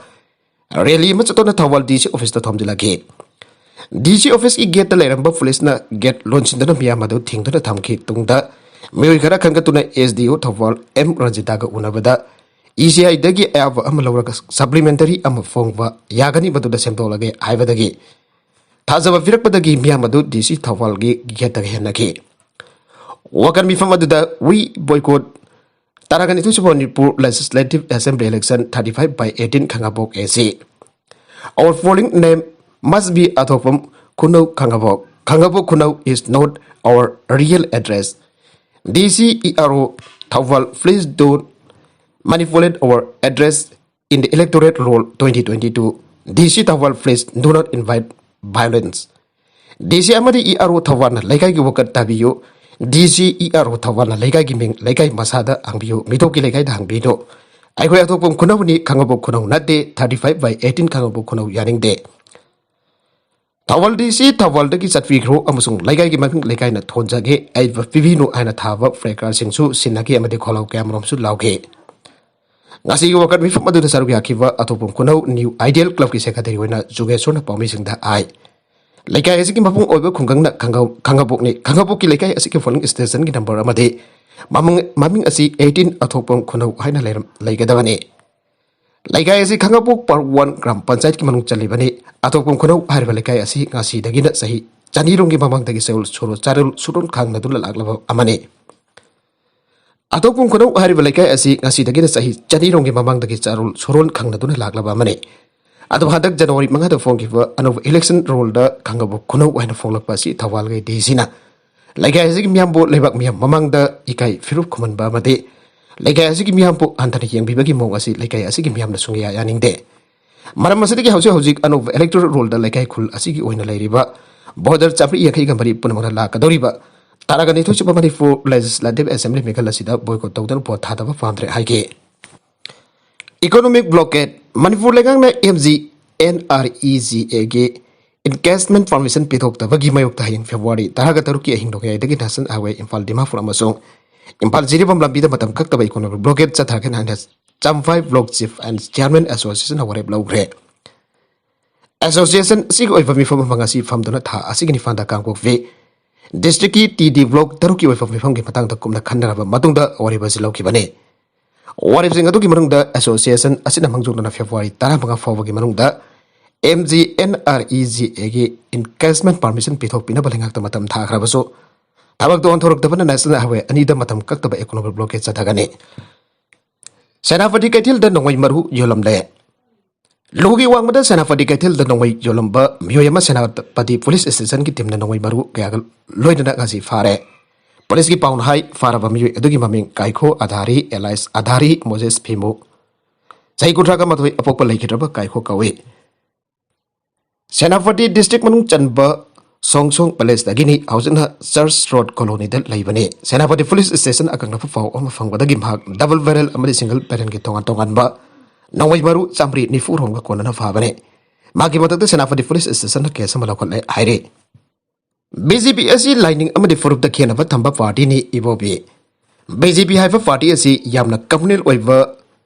rally ꯑꯃ ꯆꯠꯇꯨꯅ ꯊꯧꯕꯥꯜ D C office ꯇ ꯊꯣꯝꯖꯤꯜꯂꯛꯈꯤ꯫ D C office ꯀꯤ gate ꯇ ꯂꯩꯔꯝꯕ police ꯅ gate ꯂꯣꯟꯁꯤꯟꯗꯨꯅ ꯃꯤꯌꯥꯝ ꯑꯗꯨ ꯊꯤꯡꯗꯨꯅ ꯊꯝꯈꯤ꯫ ꯇꯨꯡꯗ ꯃꯤꯑꯣꯏ ꯈꯔ ꯈꯟꯒꯠꯇꯨꯅ S D O Thoubal M ꯔꯟꯖꯤꯇꯥꯒ ꯎꯅꯕꯗ E C I ꯗꯒꯤ ꯑꯌꯥꯕ ꯑꯃ ꯂꯧꯔꯒ supplementary ꯑꯃ ꯐꯣꯡꯕ ꯌꯥꯒꯅꯤ, ꯃꯗꯨꯗ ꯁꯦꯝꯗꯣꯛꯂꯒꯦ ꯍꯥꯏꯕꯗꯒꯤ ꯊꯥꯖꯕ ꯄꯤꯔꯛꯄꯗꯒꯤ ꯃꯤꯌꯥꯝ ꯑꯗꯨ D C ꯊꯧꯕꯥꯜꯒꯤ gate ꯇꯒ ꯍꯦꯟꯅꯈꯤ꯫ ꯋꯥꯀꯠ ꯃꯤꯐꯝ ꯑꯗꯨꯗ We Boycott ꯇꯔꯥꯒ ꯅꯤꯊꯣꯏ ꯁꯨꯕ Manipur Legislative Assembly election thirty five by eighteen Khangabok A C. Our polling name must be ꯑꯊꯣꯛꯄꯝ ꯈꯨꯅꯧ ꯈꯥꯉꯕꯣꯛ. ꯈꯥꯉꯕꯣꯛ ꯈꯨꯅꯧ is not our real address. D C E R O Thoubal, please don't manipulate our address in the electoral roll twenty twenty-two. D C Thoubal, please do not invite violence. D C ꯑꯃꯗꯤ E R O ꯊꯧꯕꯥꯜꯅ ꯂꯩꯀꯥꯏꯒꯤ ꯋꯥꯀꯠ ꯇꯥꯕꯤꯌꯨ꯫ D C E R O ꯊꯧꯕꯥꯜꯅ ꯂꯩꯀꯥꯏꯒꯤ ꯃꯤꯡ ꯂꯩꯀꯥꯏ ꯃꯁꯥꯗ ꯍꯪꯕꯤꯌꯨ, ꯃꯤꯇꯣꯞꯀꯤ ꯂꯩꯀꯥꯏꯗ ꯍꯪꯕꯤꯅꯨ꯫ ꯑꯩꯈꯣꯏ ꯑꯊꯣꯛꯄꯝ ꯈꯨꯅꯧꯅꯤ, ꯈꯥꯉꯕꯣꯛ ꯈꯨꯅꯧ ꯅꯠꯇꯦ꯫ Thirty five by eighteen ꯈꯥꯉꯕꯣꯛ ꯈꯨꯅꯧ ꯌꯥꯅꯤꯡꯗꯦ꯫ ꯊꯧꯕꯥꯜ D C ꯊꯧꯕꯥꯜꯗꯒꯤ ꯆꯠꯄꯤꯈ꯭ꯔꯣ ꯑꯃꯁꯨꯡ ꯂꯩꯀꯥꯏꯒꯤ ꯃꯃꯤꯡ ꯂꯩꯀꯥꯏꯅ ꯊꯣꯟꯖꯒꯦ, ꯑꯌꯦꯠꯄ ꯄꯤꯕꯤꯅꯨ ꯍꯥꯏꯅ ꯊꯥꯕ placard ꯁꯤꯡꯁꯨ ꯁꯤꯟꯅꯈꯤ ꯑꯃꯗꯤ ꯈꯣꯜꯂꯥꯎ ꯀꯌꯥꯃꯔꯨꯝꯁꯨ ꯂꯥꯎꯈꯤ꯫ ꯉꯁꯤꯒꯤ ꯋꯥꯀꯠ ꯃꯤꯐꯝ ꯑꯗꯨꯗ ꯁꯔꯨꯛ ꯌꯥꯈꯤꯕ ꯑꯊꯣꯛꯄꯝ ꯈꯨꯅꯧ New Ideal Club ꯀꯤ secretary ꯑꯣꯏꯅ ꯖꯨꯒꯦꯁꯣꯔꯅ ꯄꯥꯎꯃꯤꯁꯤꯡꯗ ꯍꯥꯏ, ꯂꯩꯀꯥꯏ ꯑꯁꯤꯒꯤ ꯃꯄꯨꯡ ꯑꯣꯏꯕ ꯈꯨꯡꯒꯪꯅ ꯈꯥꯉꯕꯣꯛꯅꯤ꯫ ꯈꯥꯉꯕꯣꯛꯀꯤ ꯂꯩꯀꯥꯏ ꯑꯁꯤꯒꯤ polling station ꯒꯤ number ꯑꯃꯗꯤ ꯃꯃꯤꯡ, ꯃꯃꯤꯡ ꯑꯁꯤ eighteen ꯑꯊꯣꯛꯄꯝ ꯈꯨꯅꯧ ꯍꯥꯏꯅ ꯂꯩꯔꯝ-, ꯂꯩꯒꯗꯕꯅꯤ꯫ ꯂꯩꯀꯥꯏ ꯑꯁꯤ ꯈꯥꯉꯕꯣꯛ Part One ꯒ꯭ꯔꯥꯝ ꯄꯟꯆꯥꯌꯠꯀꯤ ꯃꯅꯨꯡ ꯆꯜꯂꯤꯕꯅꯤ꯫ ꯑꯊꯣꯛꯄꯝ ꯈꯨꯅꯧ ꯍꯥꯏꯔꯤꯕ ꯂꯩꯀꯥꯏ ꯑꯁꯤ ꯉꯁꯤꯗꯒꯤꯅ ꯆꯍꯤ ꯆꯅꯤꯔꯣꯝꯒꯤ ꯃꯃꯥꯡꯗꯒꯤ ꯆꯥꯔꯣꯜ ꯁꯨꯔꯣ-, ꯆꯥꯔꯣꯜ ꯁꯨꯔꯣꯟ ꯈꯥꯡꯅꯗꯨꯅ ꯂꯥꯛꯂꯕ ꯑꯃꯅꯤ꯫ ꯑꯊꯣꯛꯄꯝ ꯈꯨꯅꯧ ꯍꯥꯏꯔꯤꯕ ꯂꯩꯀꯥꯏ ꯑꯁꯤ ꯉꯁꯤꯗꯒꯤꯅ ꯆꯍꯤ ꯆꯅꯤꯔꯣꯝꯒꯤ ꯃꯃꯥꯡꯗꯒꯤ ꯆꯥꯔꯣꯜ ꯁꯨꯔꯣꯟ ꯈꯪꯅꯗꯨꯅ ꯂꯥꯛꯂꯕ ꯑꯃꯅꯤ꯫ ꯑꯗꯨꯕꯨ ꯍꯟꯗꯛ January ꯃꯉꯥꯗ ꯐꯣꯡꯈꯤꯕ ꯑꯅꯧꯕ election roll ꯗ ꯈꯥꯉꯕꯣꯛ ꯈꯨꯅꯧ ꯍꯥꯏꯅ ꯐꯣꯡꯂꯛꯄ ꯑꯁꯤ ꯊꯧꯕꯥꯜꯒꯤ D C ꯅ ꯂꯩꯀꯥꯏ ꯑꯁꯤꯒꯤ ꯃꯤꯌꯥꯝꯕꯨ ꯂꯩꯕꯥꯛ ꯃꯤꯌꯥꯝ ꯃꯃꯥꯡꯗ ꯏꯀꯥꯏ ꯐꯤꯔꯨꯞ ꯈꯨꯝꯍꯟꯕ ꯑꯃꯗꯤ ꯂꯩꯀꯥꯏ ꯑꯁꯤꯒꯤ ꯃꯤꯌꯥꯝꯕꯨ ꯍꯟꯊꯅ ꯌꯦꯡꯕꯤꯕꯒꯤ ꯃꯑꯣꯡ ꯑꯁꯤ ꯂꯩꯀꯥꯏ ꯑꯁꯤꯒꯤ ꯃꯤꯌꯥꯝꯅ ꯁꯨꯡꯌꯥ ꯌꯥꯅꯤꯡꯗꯦ꯫ ꯃꯔꯝ ꯑꯁꯤꯗꯒꯤ ꯍꯧꯖꯤꯛ ꯍꯧꯖꯤꯛ ꯑꯅꯧꯕ electoral roll ꯗ ꯂꯩꯀꯥꯏ ꯈꯨꯜ ꯑꯁꯤꯒꯤ ꯑꯣꯏꯅ ꯂꯩꯔꯤꯕ voter ꯆꯥꯃꯔꯤ ꯌꯥꯡꯈꯩꯒ ꯃꯔꯤ ꯄꯨꯝꯅꯃꯛꯅ ꯂꯥꯛꯀꯗꯧꯔꯤꯕ ꯇꯔꯥꯒ ꯅꯤꯊꯣꯏ ꯁꯨꯕ Manipur Legislative Assembly ꯃꯤꯈꯜ ꯑꯁꯤꯗ boycott ꯇꯧꯗꯨꯅ vote ꯊꯥꯗꯕ ꯄꯥꯝꯗ꯭ꯔꯦ ꯍꯥꯏꯈꯤ꯫ Economic blockade꯫ ꯃꯅꯤꯄꯨꯔ ꯂꯩꯉꯥꯛꯅ M G N R E G A ꯒꯤ encashment permission ꯄꯤꯊꯣꯛꯇꯕꯒꯤ ꯃꯥꯌꯣꯛꯇ ꯍꯌꯦꯡ February ꯇꯔꯥꯒ ꯇꯔꯨꯛꯀꯤ ꯑꯍꯤꯡ ꯅꯣꯡꯌꯥꯏꯗꯒꯤ National Highway ꯏꯝꯐꯥꯜ ꯗꯤꯃꯥꯄꯨꯔ ꯑꯃꯁꯨꯡ ꯏꯝꯐꯥꯜ ꯖꯤꯔꯤꯕꯥꯝ ꯂꯝꯕꯤꯗ ꯃꯇꯝ ꯀꯛꯇꯕ economic blockade ꯆꯠꯊꯔꯒꯅꯤ ꯍꯥꯏꯅ Champhai Block Chief and Chairman Association ꯅ ꯋꯥꯔꯦꯞ ꯂꯧꯈ꯭ꯔꯦ꯫ Association ꯑꯁꯤꯒꯤ ꯑꯣꯏꯕ ꯃꯤꯐꯝ ꯑꯃ ꯉꯁꯤ ꯐꯝꯗꯨꯅ ꯊꯥ ꯑꯁꯤꯒꯤ ꯅꯤꯄꯥꯟꯗ ꯀꯥꯡꯄꯣꯛꯄꯤ district ꯀꯤ T D Block ꯇꯔꯨꯛꯀꯤ ꯑꯣꯏꯕ ꯃꯤꯐꯝꯒꯤ ꯃꯇꯥꯡꯗ ꯀꯨꯞꯅ ꯈꯟꯅꯔꯕ ꯃꯇꯨꯡꯗ ꯋꯥꯔꯦꯞ ꯑꯁꯤ ꯂꯧꯈꯤꯕꯅꯤ꯫ ꯋꯥꯔꯦꯞꯁꯤꯡ ꯑꯗꯨꯒꯤ ꯃꯅꯨꯡꯗ association ꯑꯁꯤꯅ ꯃꯥꯡꯖꯧꯅꯅ February ꯇꯔꯥꯃꯉꯥ ꯐꯥꯎꯕꯒꯤ ꯃꯅꯨꯡꯗ M G N R E G A ꯒꯤ encashment permission ꯄꯤꯊꯣꯛꯄꯤꯅꯕ ꯂꯩꯉꯥꯛꯇ ꯃꯇꯝ ꯊꯥꯈ꯭ꯔꯕꯁꯨ ꯊꯕꯛꯇ ꯑꯣꯟꯊꯣꯔꯛꯇꯕꯅ National Highway ꯑꯅꯤꯗ ꯃꯇꯝ ꯀꯛꯇꯕ economic blockade ꯆꯠꯊꯒꯅꯤ꯫ ꯁꯦꯅꯥꯄꯇꯤ ꯀꯩꯊꯦꯜꯗ ꯅꯣꯡꯃꯩ ꯃꯔꯨ ꯌꯣꯜꯂꯝꯂꯦ꯫ ꯂꯨꯒꯤ ꯋꯥꯡꯃꯗ ꯁꯦꯅꯥꯄꯇꯤ ꯀꯩꯊꯦꯜꯗ ꯅꯣꯡꯃꯩ ꯌꯣꯜꯂꯝꯕ ꯃꯤꯑꯣꯏ ꯑꯃ ꯁꯦꯅꯥꯄꯇꯤ police station ꯒꯤ team ꯅ ꯅꯣꯡꯃꯩ ꯃꯔꯨ ꯀꯌꯥꯒ ꯂꯣꯏꯅꯅ ꯉꯁꯤ ꯐꯥꯔꯦ꯫ Police ꯀꯤ ꯄꯥꯎꯅ ꯍꯥꯏ, ꯐꯥꯔꯕ ꯃꯤꯑꯣꯏ ꯑꯗꯨꯒꯤ ꯃꯃꯤꯡ ꯀꯥꯏꯈꯣ ꯑꯙꯥꯔꯤ alias ꯑꯙꯥꯔꯤ ꯃꯣꯖꯦꯁ ꯐꯤꯃꯨ, ꯆꯍꯤ ꯀꯨꯟꯊ꯭ꯔꯥꯒ ꯃꯥꯊꯣꯏ ꯑꯄꯣꯛꯄ ꯂꯩꯈꯤꯗ꯭ꯔꯕ ꯀꯥꯏꯈꯣ ꯀꯧꯏ꯫ ꯁꯦꯅꯥꯄꯇꯤ district ꯃꯅꯨꯡ ꯆꯟꯕ ꯁꯣꯡꯁꯣꯡ palace ꯇꯒꯤꯅꯤ꯫ ꯍꯧꯖꯤꯛꯅ Church Road colony ꯗ ꯂꯩꯕꯅꯤ꯫ ꯁꯦꯅꯥꯄꯇꯤ police station ꯑꯀꯛꯅꯕ ꯄꯥꯎ ꯑꯃ ꯐꯪꯕꯗꯒꯤ ꯃꯍꯥꯛ double barrel ꯑꯃꯗꯤ single barrel ꯒꯤ ꯇꯣꯉꯥꯟ ꯇꯣꯉꯥꯟꯕ ꯅꯣꯡꯃꯩ ꯃꯔꯨ ꯆꯥꯃꯔꯤ ꯅꯤꯐꯨ ꯔꯣꯝꯒ ꯀꯣꯟꯅꯅ ꯐꯥꯕꯅꯤ꯫ ꯃꯍꯥꯛꯀꯤ ꯃꯊꯛꯇ ꯁꯦꯅꯥꯄꯇꯤ police station ꯅ case ꯑꯃ ꯂꯧꯈꯠꯂꯦ ꯍꯥꯏꯔꯤ꯫ B J P ꯑꯁꯤ ꯂꯥꯏꯅꯤꯡ ꯑꯃꯗꯤ ꯐꯨꯔꯨꯞꯇ ꯈꯦꯠꯅꯕ ꯊꯝꯕ party ꯅꯤ, ꯏꯕꯣꯕꯤ꯫ B J P ꯍꯥꯏꯕ party ꯑꯁꯤ ꯌꯥꯝꯅ communal ꯑꯣꯏꯕ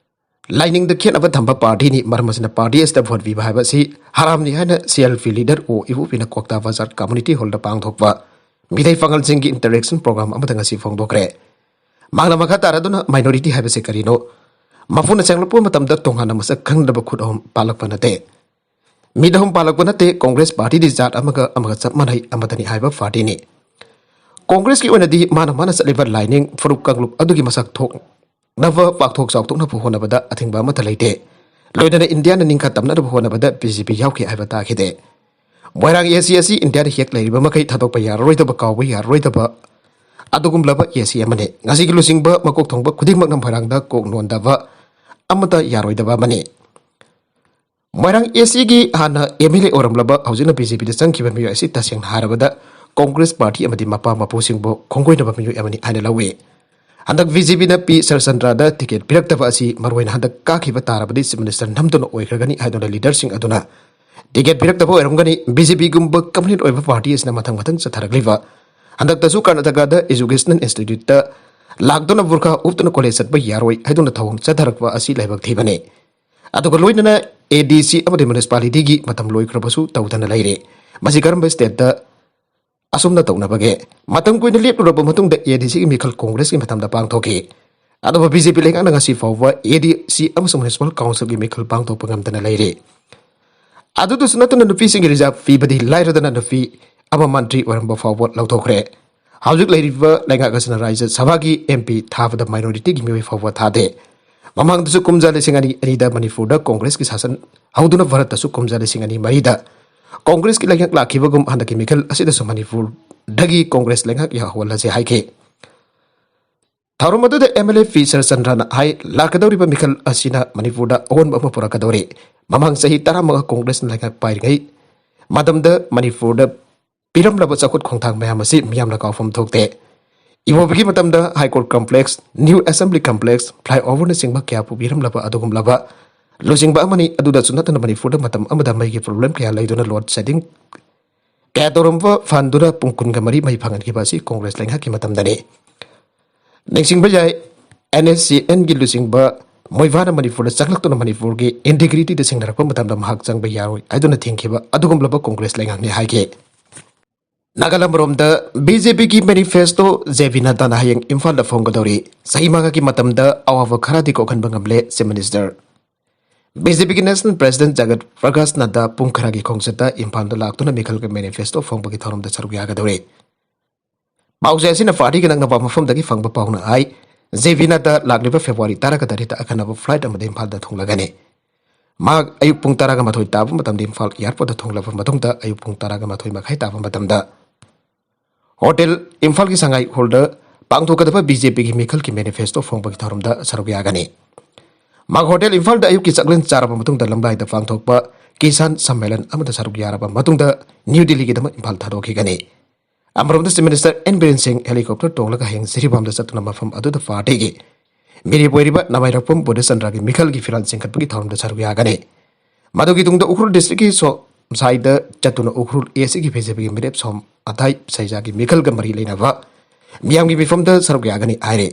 ꯂꯥꯏꯅꯤꯡꯗ ꯈꯦꯠꯅꯕ ꯊꯝꯕ party ꯅꯤ꯫ ꯃꯔꯝ ꯑꯁꯤꯅ party ꯑꯁꯤꯗ vote ꯄꯤꯕ ꯍꯥꯏꯕ ꯑꯁꯤ ꯍꯔꯥꯝꯅꯤ ꯍꯥꯏꯅ C L P leader ꯑꯣ ꯏꯕꯣꯕꯤꯅ ꯀ꯭ꯋꯥꯛꯇꯥ ꯕꯖꯥꯔ community hall ꯗ ꯄꯥꯡꯊꯣꯛꯄ ꯃꯤꯇꯩ ꯄꯥꯉꯜꯁꯤꯡꯒꯤ interaction program ꯑꯃꯗ ꯉꯁꯤ ꯐꯣꯡꯗꯣꯛꯈ꯭ꯔꯦ꯫ ꯃꯍꯥꯛꯅ ꯃꯈꯥ ꯇꯥꯔꯗꯨꯅ minority ꯍꯥꯏꯕꯁꯤ ꯀꯔꯤꯅꯣ? ꯃꯄꯨꯅ ꯆꯪꯂꯛꯄ ꯃꯇꯝꯗ ꯇꯣꯉꯥꯟꯅ ꯃꯁꯛ ꯈꯪꯗꯕ ꯈꯨꯠ ꯑꯍꯨꯝ ꯄꯥꯜꯂꯛꯄ ꯅꯠꯇꯦ꯫ ꯃꯤꯠ ꯑꯍꯨꯝ ꯄꯥꯜꯂꯛꯄ ꯅꯠꯇꯦ꯫ Congress party ꯗꯤ ꯖꯥꯠ ꯑꯃꯒ ꯑꯃꯒ ꯆꯞ ꯃꯥꯟꯅꯩ, ꯑꯃꯠꯇꯅꯤ ꯍꯥꯏꯕ party ꯅꯤ꯫ Congress ꯀꯤ ꯑꯣꯏꯅꯗꯤ ꯃꯥꯅ ꯃꯥꯅ ꯆꯠꯂꯤꯕ ꯂꯥꯏꯅꯤꯡ ꯐꯨꯔꯨꯞ ꯀꯥꯡꯂꯨꯞ ꯑꯗꯨꯒꯤ ꯃꯁꯛ ꯊꯣꯛꯅꯕ ꯄꯥꯛꯊꯣꯛ ꯆꯥꯎꯊꯣꯛꯅꯕ ꯍꯣꯠꯅꯕꯗ ꯑꯊꯤꯡꯕ ꯑꯃꯠꯇ ꯂꯩꯇꯦ꯫ ꯂꯣꯏꯅꯅ ꯏꯟꯗꯤꯌꯥꯅ ꯅꯤꯡꯈꯥ ꯇꯝꯅꯅꯕ ꯍꯣꯠꯅꯕꯗ B J P ꯌꯥꯎꯈꯤ ꯍꯥꯏꯕ ꯇꯥꯈꯤꯗꯦ꯫ ꯃꯣꯏꯔꯥꯡ A C ꯑꯁꯤ ꯏꯟꯗꯤꯌꯥꯗ ꯍꯦꯛ ꯂꯩꯔꯤꯕ ꯃꯈꯩ ꯊꯥꯗꯣꯛꯄ ꯌꯥꯔꯔꯣꯏꯗꯕ, ꯀꯥꯎꯕ ꯌꯥꯔꯔꯣꯏꯗꯕ ꯑꯗꯨꯒꯨꯝꯂꯕ A C ꯑꯃꯅꯤ꯫ ꯉꯁꯤꯒꯤ ꯂꯨꯆꯤꯡꯕ ꯃꯀꯣꯛ ꯊꯣꯡꯕ ꯈꯨꯗꯤꯡꯃꯛꯅ ꯃꯣꯏꯔꯥꯡꯗ ꯀꯣꯛ ꯅꯣꯟꯗꯕ ꯑꯃꯠꯇ ꯌꯥꯔꯣꯏꯗꯕ ꯑꯃꯅꯤ꯫ ꯃꯣꯏꯔꯥꯡ ꯑꯦ ꯁꯤꯒꯤ ꯍꯥꯟꯅ ꯑꯦꯝ ꯑꯦꯜ ꯑꯦ ꯑꯣꯏꯔꯝꯂꯕ, ꯍꯧꯖꯤꯛꯅ ꯕꯤ ꯖꯦ ꯄꯤꯗ ꯆꯪꯈꯤꯕ ꯃꯤꯑꯣꯏ ꯑꯁꯤ ꯇꯁꯦꯡꯅ ꯍꯥꯏꯔꯕꯗ ꯀꯣꯡꯒ꯭ꯔꯦꯁ ꯄꯥꯔꯇꯤ ꯑꯃꯗꯤ ꯃꯄꯥ ꯃꯄꯨꯁꯤꯡꯕꯨ ꯈꯣꯡꯒꯣꯏꯅꯕ ꯃꯤꯑꯣꯏ ꯑꯃꯅꯤ ꯍꯥꯏꯅ ꯂꯧꯏ꯫ ꯍꯟꯗꯛ ꯕꯤ ꯖꯦ ꯄꯤꯅ ꯄꯤ ꯁꯔꯆꯟꯗ꯭ꯔꯗ ꯇꯤꯀꯦꯠ ꯄꯤꯔꯛꯇꯕ ꯑꯁꯤ ꯃꯔꯨꯑꯣꯏꯅ ꯍꯟꯗꯛ ꯀꯥꯈꯤꯕ ꯇꯥꯔꯕꯗꯤ ꯆꯤꯐ ꯃꯤꯅꯤꯁꯇꯔ ꯅꯝꯗꯨꯅ ꯑꯣꯏꯈ꯭ꯔꯒꯅꯤ ꯍꯥꯏꯗꯨꯅ ꯂꯤꯗꯔꯁꯤꯡ ꯑꯗꯨꯅ ꯇꯤꯀꯦꯠ ꯄꯤꯔꯛꯇꯕ ꯑꯣꯏꯔꯝꯒꯅꯤ꯫ ꯕꯤ ꯖꯦ ꯄꯤꯒꯨꯝꯕ ꯀꯝꯄ꯭ꯂꯦꯟ ꯑꯣꯏꯕ ꯄꯥꯔꯇꯤ ꯑꯁꯤꯅ ꯃꯊꯪ ꯃꯊꯪ ꯆꯠꯊꯔꯛꯂꯤꯕ, ꯍꯟꯗꯛꯇꯁꯨ ꯀꯔꯅꯥꯇꯀꯥꯗ ꯏꯖꯨꯀꯦꯁꯅꯦꯜ ꯏꯟꯁꯇꯤꯇ꯭ꯌꯨꯠꯇ ꯂꯥꯛꯇꯨꯅ ꯕꯨꯔꯈꯥ ꯎꯞꯇꯨꯅ ꯀꯣꯂꯦꯖ ꯆꯠꯄ ꯌꯥꯔꯣꯏ ꯍꯥꯏꯗꯨꯅ ꯊꯧꯑꯣꯡ ꯆꯠꯊꯔꯛꯄ ꯑꯁꯤ ꯂꯥꯏꯕꯛ ꯊꯤꯕꯅꯤ꯫ ꯑꯗꯨꯒ ꯂꯣꯏꯅꯅ ꯑꯦ ꯗꯤ ꯁꯤ ꯑꯃꯗꯤ ꯃ꯭ꯌꯨꯅꯤꯁꯤꯄꯥꯂꯤꯇꯤꯒꯤ ꯃꯇꯝ ꯂꯣꯏꯈ꯭ꯔꯕꯁꯨ ꯇꯧꯗꯅ ꯂꯩꯔꯦ꯫ ꯃꯁꯤ ꯀꯔꯝꯕ ꯁ꯭ꯇꯦꯠꯇ ꯑꯁꯨꯝꯅ ꯇꯧꯅꯕꯒꯦ? ꯃꯇꯝ ꯀꯨꯏꯅ ꯂꯦꯞꯂꯨꯔꯕ ꯃꯇꯨꯡꯗ ꯑꯦ ꯗꯤ ꯁꯤꯒꯤ ꯃꯤꯈꯜ ꯀꯣꯡꯒ꯭ꯔꯦꯁꯀꯤ ꯃꯇꯝꯗ ꯄꯥꯡꯊꯣꯛꯈꯤ꯫ ꯑꯗꯨꯕꯨ ꯕꯤ ꯖꯦ ꯄꯤ ꯂꯩꯉꯥꯛꯅ ꯉꯁꯤ ꯐꯥꯎꯕ ꯑꯦ ꯗꯤ ꯁꯤ ꯑꯃꯁꯨꯡ ꯃ꯭ꯌꯨꯅꯤꯁꯤꯄꯥꯜ ꯀꯥꯎꯟꯁꯤꯜꯒꯤ ꯃꯤꯈꯜ ꯄꯥꯡꯊꯣꯛꯄ ꯉꯝꯗꯅ ꯂꯩꯔꯤ꯫ ꯑꯗꯨꯗꯁꯨ ꯅꯠꯇꯅ ꯅꯨꯄꯤꯁꯤꯡꯒꯤ ꯔꯤꯖꯥꯕ ꯄꯤꯕꯗꯤ ꯂꯥꯏꯔꯗꯅ ꯅꯨꯄꯤ ꯑꯃ ꯃꯟꯇ꯭ꯔꯤ ꯑꯣꯏꯔꯝꯕ ꯐꯥꯎꯕ ꯂꯧꯊꯣꯛꯈ꯭ꯔꯦ꯫ ꯍꯧꯖꯤꯛ ꯂꯩꯔꯤꯕ ꯂꯩꯉꯥꯛ ꯑꯁꯤꯅ ꯔꯥꯖ꯭ꯌ ꯁꯚꯥꯒꯤ ꯑꯦꯝ ꯄꯤ ꯊꯥꯕꯗ ꯃꯥꯏꯅꯣꯔꯤꯇꯤꯒꯤ ꯃꯤꯑꯣꯏ ꯐꯥꯎꯕ ꯊꯥꯗꯦ꯫ ꯃꯃꯥꯡꯗꯁꯨ ꯀꯨꯝꯖꯥ ꯂꯤꯁꯤꯡ ꯑꯅꯤ ꯑꯅꯤꯗ ꯃꯅꯤꯄꯨꯔꯗ ꯀꯣꯡꯒ꯭ꯔꯦꯁꯀꯤ ꯁꯥꯁꯟ ꯍꯧꯗꯨꯅ ꯚꯥꯔꯠꯇꯁꯨ ꯀꯨꯝꯖꯥ ꯂꯤꯁꯤꯡ ꯑꯅꯤ ꯃꯔꯤꯗ ꯀꯣꯡꯒ꯭ꯔꯦꯁꯀꯤ ꯂꯩꯉꯥꯛ ꯂꯥꯛꯈꯤꯕꯒꯨꯝ ꯍꯟꯗꯛꯀꯤ ꯃꯤꯈꯜ ꯑꯁꯤꯗꯁꯨ ꯃꯅꯤꯄꯨꯔꯗꯒꯤ ꯀꯣꯡꯒ꯭ꯔꯦꯁ ꯂꯩꯉꯥꯛ ꯌꯥꯍꯧꯍꯜꯂꯁꯦ ꯍꯥꯏꯈꯤ꯫ ꯊꯧꯔꯝ ꯑꯗꯨꯗ ꯑꯦꯝ ꯑꯦꯜ ꯑꯦ ꯄꯤ ꯁꯔꯆꯟꯗ꯭ꯔꯅ ꯍꯥꯏ, ꯂꯥꯛꯀꯗꯧꯔꯤꯕ ꯃꯤꯈꯜ ꯑꯁꯤꯅ ꯃꯅꯤꯄꯨꯔꯗ ꯑꯑꯣꯟꯕ ꯑꯃ ꯄꯨꯔꯛꯀꯗꯧꯔꯤ꯫ ꯃꯃꯥꯡ ꯆꯍꯤ ꯇꯔꯥꯃꯉꯥ ꯀꯣꯡꯒ꯭ꯔꯦꯁꯅ ꯂꯩꯉꯥꯛ ꯄꯥꯏꯔꯤꯉꯩ ꯃꯇꯝꯗ ꯃꯅꯤꯄꯨꯔꯗ ꯄꯤꯔꯝꯂꯕ ꯆꯥꯎꯈꯠ ꯈꯣꯡꯊꯥꯡ ꯃꯌꯥꯝ ꯑꯁꯤ ꯃꯤꯌꯥꯝꯅ ꯀꯥꯎꯐꯝ ꯊꯣꯛꯇꯦ꯫ ꯏꯕꯣꯕꯤꯒꯤ ꯃꯇꯝꯗ high court complex, new assembly complex, fly ꯑꯣꯚꯔꯅꯆꯤꯡꯕ ꯀꯌꯥ ꯄꯨꯕꯤꯔꯝꯂꯕ ꯑꯗꯨꯒꯨꯝꯂꯕ ꯂꯨꯆꯤꯡꯕ ꯑꯃꯅꯤ꯫ ꯑꯗꯨꯗꯁꯨ ꯅꯠꯇꯅ ꯃꯅꯤꯄꯨꯔꯗ ꯃꯇꯝ ꯑꯃꯗ ꯃꯩꯒꯤ ꯄ꯭ꯔꯣꯕ꯭ꯂꯦꯝ ꯀꯌꯥ ꯂꯩꯗꯨꯅ ꯂꯣꯗ ꯁꯦꯗꯤꯡ ꯀꯌꯥ ꯇꯧꯔꯝꯕ ꯐꯍꯟꯗꯨꯅ ꯄꯨꯡ ꯀꯨꯟꯒ ꯃꯔꯤ ꯃꯩ ꯐꯪꯍꯟꯈꯤꯕ ꯑꯁꯤ ꯀꯣꯡꯒ꯭ꯔꯦꯁ ꯂꯩꯉꯥꯛꯀꯤ ꯃꯇꯝꯗꯅꯤ꯫ ꯅꯤꯡꯁꯤꯡꯕ ꯌꯥꯏ, ꯑꯦꯟ ꯑꯦꯁ ꯁꯤ ꯑꯦꯟꯒꯤ ꯂꯨꯆꯤꯡꯕ ꯃꯣꯏꯕꯥꯅ ꯃꯅꯤꯄꯨꯔꯗ ꯆꯪꯂꯛꯇꯨꯅ ꯃꯅꯤꯄꯨꯔꯒꯤ ꯏꯟꯇꯤꯒ꯭ꯔꯤꯇꯤꯗ ꯁꯤꯡꯅꯔꯛꯄ ꯃꯇꯝꯗ ꯃꯍꯥꯛ ꯆꯪꯕ ꯌꯥꯔꯣꯏ ꯍꯥꯏꯗꯨꯅ ꯊꯤꯡꯈꯤꯕ ꯑꯗꯨꯒꯨꯝꯂꯕ ꯀꯣꯡꯒ꯭ꯔꯦꯁ ꯂꯩꯉꯥꯛꯅꯤ ꯍꯥꯏꯈꯤ꯫ ꯅꯥꯒꯥꯂꯝ ꯔꯣꯝꯗ ꯕꯤ ꯖꯦ ꯄꯤꯒꯤ ꯃꯦꯅꯤꯐꯦꯁꯇꯣ ꯖꯦ ꯄꯤ ꯅꯗ꯭ꯗꯥꯅ ꯍꯌꯦꯡ ꯏꯝꯐꯥꯜꯗ ꯐꯣꯡꯒꯗꯧꯔꯤ꯫ ꯆꯍꯤ ꯃꯉꯥꯒꯤ ꯃꯇꯝꯗ ꯑꯋꯥꯕ ꯈꯔꯗꯤ ꯀꯣꯛꯍꯟꯕ ꯉꯝꯂꯦ ꯆꯤꯐ ꯃꯤꯅꯤꯁꯇꯔ꯫ ꯕꯤ ꯖꯦ ꯄꯤꯒꯤ ꯅꯦꯁꯅꯦꯜ ꯄ꯭ꯔꯦꯁꯤꯗꯦꯟꯠ ꯖꯒꯠ ꯄ꯭ꯔꯀꯥꯁ ꯅꯗ꯭ꯗꯥ ꯄꯨꯡ ꯈꯔꯒꯤ ꯈꯣꯡꯆꯠꯇ ꯏꯝꯐꯥꯜꯗ ꯂꯥꯛꯇꯨꯅ ꯃꯤꯈꯜꯒꯤ ꯃꯦꯅꯤꯐꯦꯁꯇꯣ ꯐꯣꯡꯕꯒꯤ ꯊꯧꯔꯝꯗ ꯁꯔꯨꯛ ꯌꯥꯒꯗꯧꯔꯤ꯫ ꯄꯥꯎꯆꯦ ꯑꯁꯤꯅ ꯄꯥꯔꯇꯤꯒꯤ ꯅꯛꯅꯕ ꯃꯐꯝꯗꯒꯤ ꯐꯪꯕ ꯄꯥꯎꯅ ꯍꯥꯏ, ꯖꯦ ꯄꯤ ꯅꯗ꯭ꯗꯥ ꯂꯥꯛꯂꯤꯕ ꯐꯦꯕ꯭ꯔꯨꯋꯥꯔꯤ ꯇꯔꯥꯒ ꯇꯔꯦꯠꯇ ꯑꯈꯟꯅꯕ ꯐ꯭ꯂꯥꯏꯠ ꯑꯃꯗ ꯏꯝꯐꯥꯜꯗ ꯊꯨꯡꯂꯒꯅꯤ꯫ ꯃꯍꯥꯛ ꯑꯌꯨꯛ ꯄꯨꯡ ꯇꯔꯥꯒ ꯃꯥꯊꯣꯏ ꯇꯥꯕ ꯃꯇꯝꯗ ꯏꯝꯐꯥꯜ ꯑꯦꯌꯥꯔꯄꯣꯔꯠꯇ ꯊꯨꯡꯂꯕ ꯃꯇꯨꯡꯗ ꯑꯌꯨꯛ ꯄꯨꯡ ꯇꯔꯥꯒ ꯃꯥꯊꯣꯏ ꯃꯈꯥꯏ ꯇꯥꯕ ꯃꯇꯝꯗ ꯍꯣꯇꯦꯜ ꯏꯝꯐꯥꯜꯒꯤ ꯁꯉꯥꯏ ꯍꯣꯜꯗ ꯄꯥꯡꯊꯣꯛꯀꯗꯕ ꯕꯤ ꯖꯦ ꯄꯤꯒꯤ ꯃꯤꯈꯜꯒꯤ ꯃꯦꯅꯤꯐꯦꯁꯇꯣ ꯐꯣꯡꯕꯒꯤ ꯊꯧꯔꯝꯗ ꯁꯔꯨꯛ ꯌꯥꯒꯅꯤ꯫ ꯃꯥꯒ ꯍꯣꯇꯦꯜ ꯏꯝꯐꯥꯜꯗ ꯑꯌꯨꯛꯀꯤ ꯆꯥꯛꯂꯦꯟ ꯆꯥꯔꯕ ꯃꯇꯨꯡꯗ ꯂꯝꯂꯥꯏꯗ ꯄꯥꯡꯊꯣꯛꯄ ꯀꯤꯁꯥꯟ ꯁꯝꯃꯦꯂꯟ ꯑꯃꯗ ꯁꯔꯨꯛ ꯌꯥꯔꯕ ꯃꯇꯨꯡꯗ ꯅ꯭ꯌꯨ ꯗꯤꯜꯂꯤꯒꯤꯗꯃꯛ ꯏꯝꯐꯥꯜ ꯊꯥꯗꯣꯛꯈꯤꯒꯅꯤ꯫ ꯑꯃꯔꯣꯝꯗ Chief Minister N Biren Singh helicopter ꯇꯣꯡꯂꯒ ꯍꯌꯦꯡ ꯖꯤꯔꯤꯕꯥꯝꯗ ꯆꯠꯇꯨꯅ ꯃꯐꯝ ꯑꯗꯨꯗ ꯄꯥꯔꯇꯤꯒꯤ ꯃꯤꯔꯦꯞ ꯑꯣꯏꯔꯤꯕ ꯅꯃꯥꯏꯔꯛꯄꯝ ꯕꯨꯙꯆꯟꯗ꯭ꯔꯒꯤ ꯃꯤꯈꯜꯒꯤ ꯐꯤꯔꯥꯜ ꯆꯤꯡꯈꯠꯄꯒꯤ ꯊꯧꯔꯝꯗ ꯁꯔꯨꯛ ꯌꯥꯒꯅꯤ꯫ ꯃꯗꯨꯒꯤ ꯇꯨꯡꯗ ꯎꯈ꯭ꯔꯨꯜ districtꯀꯤ ꯁꯣꯝꯁꯥꯏꯗ ꯆꯠꯇꯨꯅ ꯎꯈ꯭ꯔꯨꯜ ACꯒꯤ BJPꯒꯤ ꯃꯤꯔꯦꯞ ꯁꯣꯝ ꯑꯊꯥꯏ ꯁꯩꯖꯥꯒꯤ ꯃꯤꯈꯜꯒ ꯃꯔꯤ ꯂꯩꯅꯕ ꯃꯤꯌꯥꯝꯒꯤ ꯃꯤꯐꯝꯗ ꯁꯔꯨꯛ ꯌꯥꯒꯅꯤ ꯍꯥꯏꯔꯦ꯫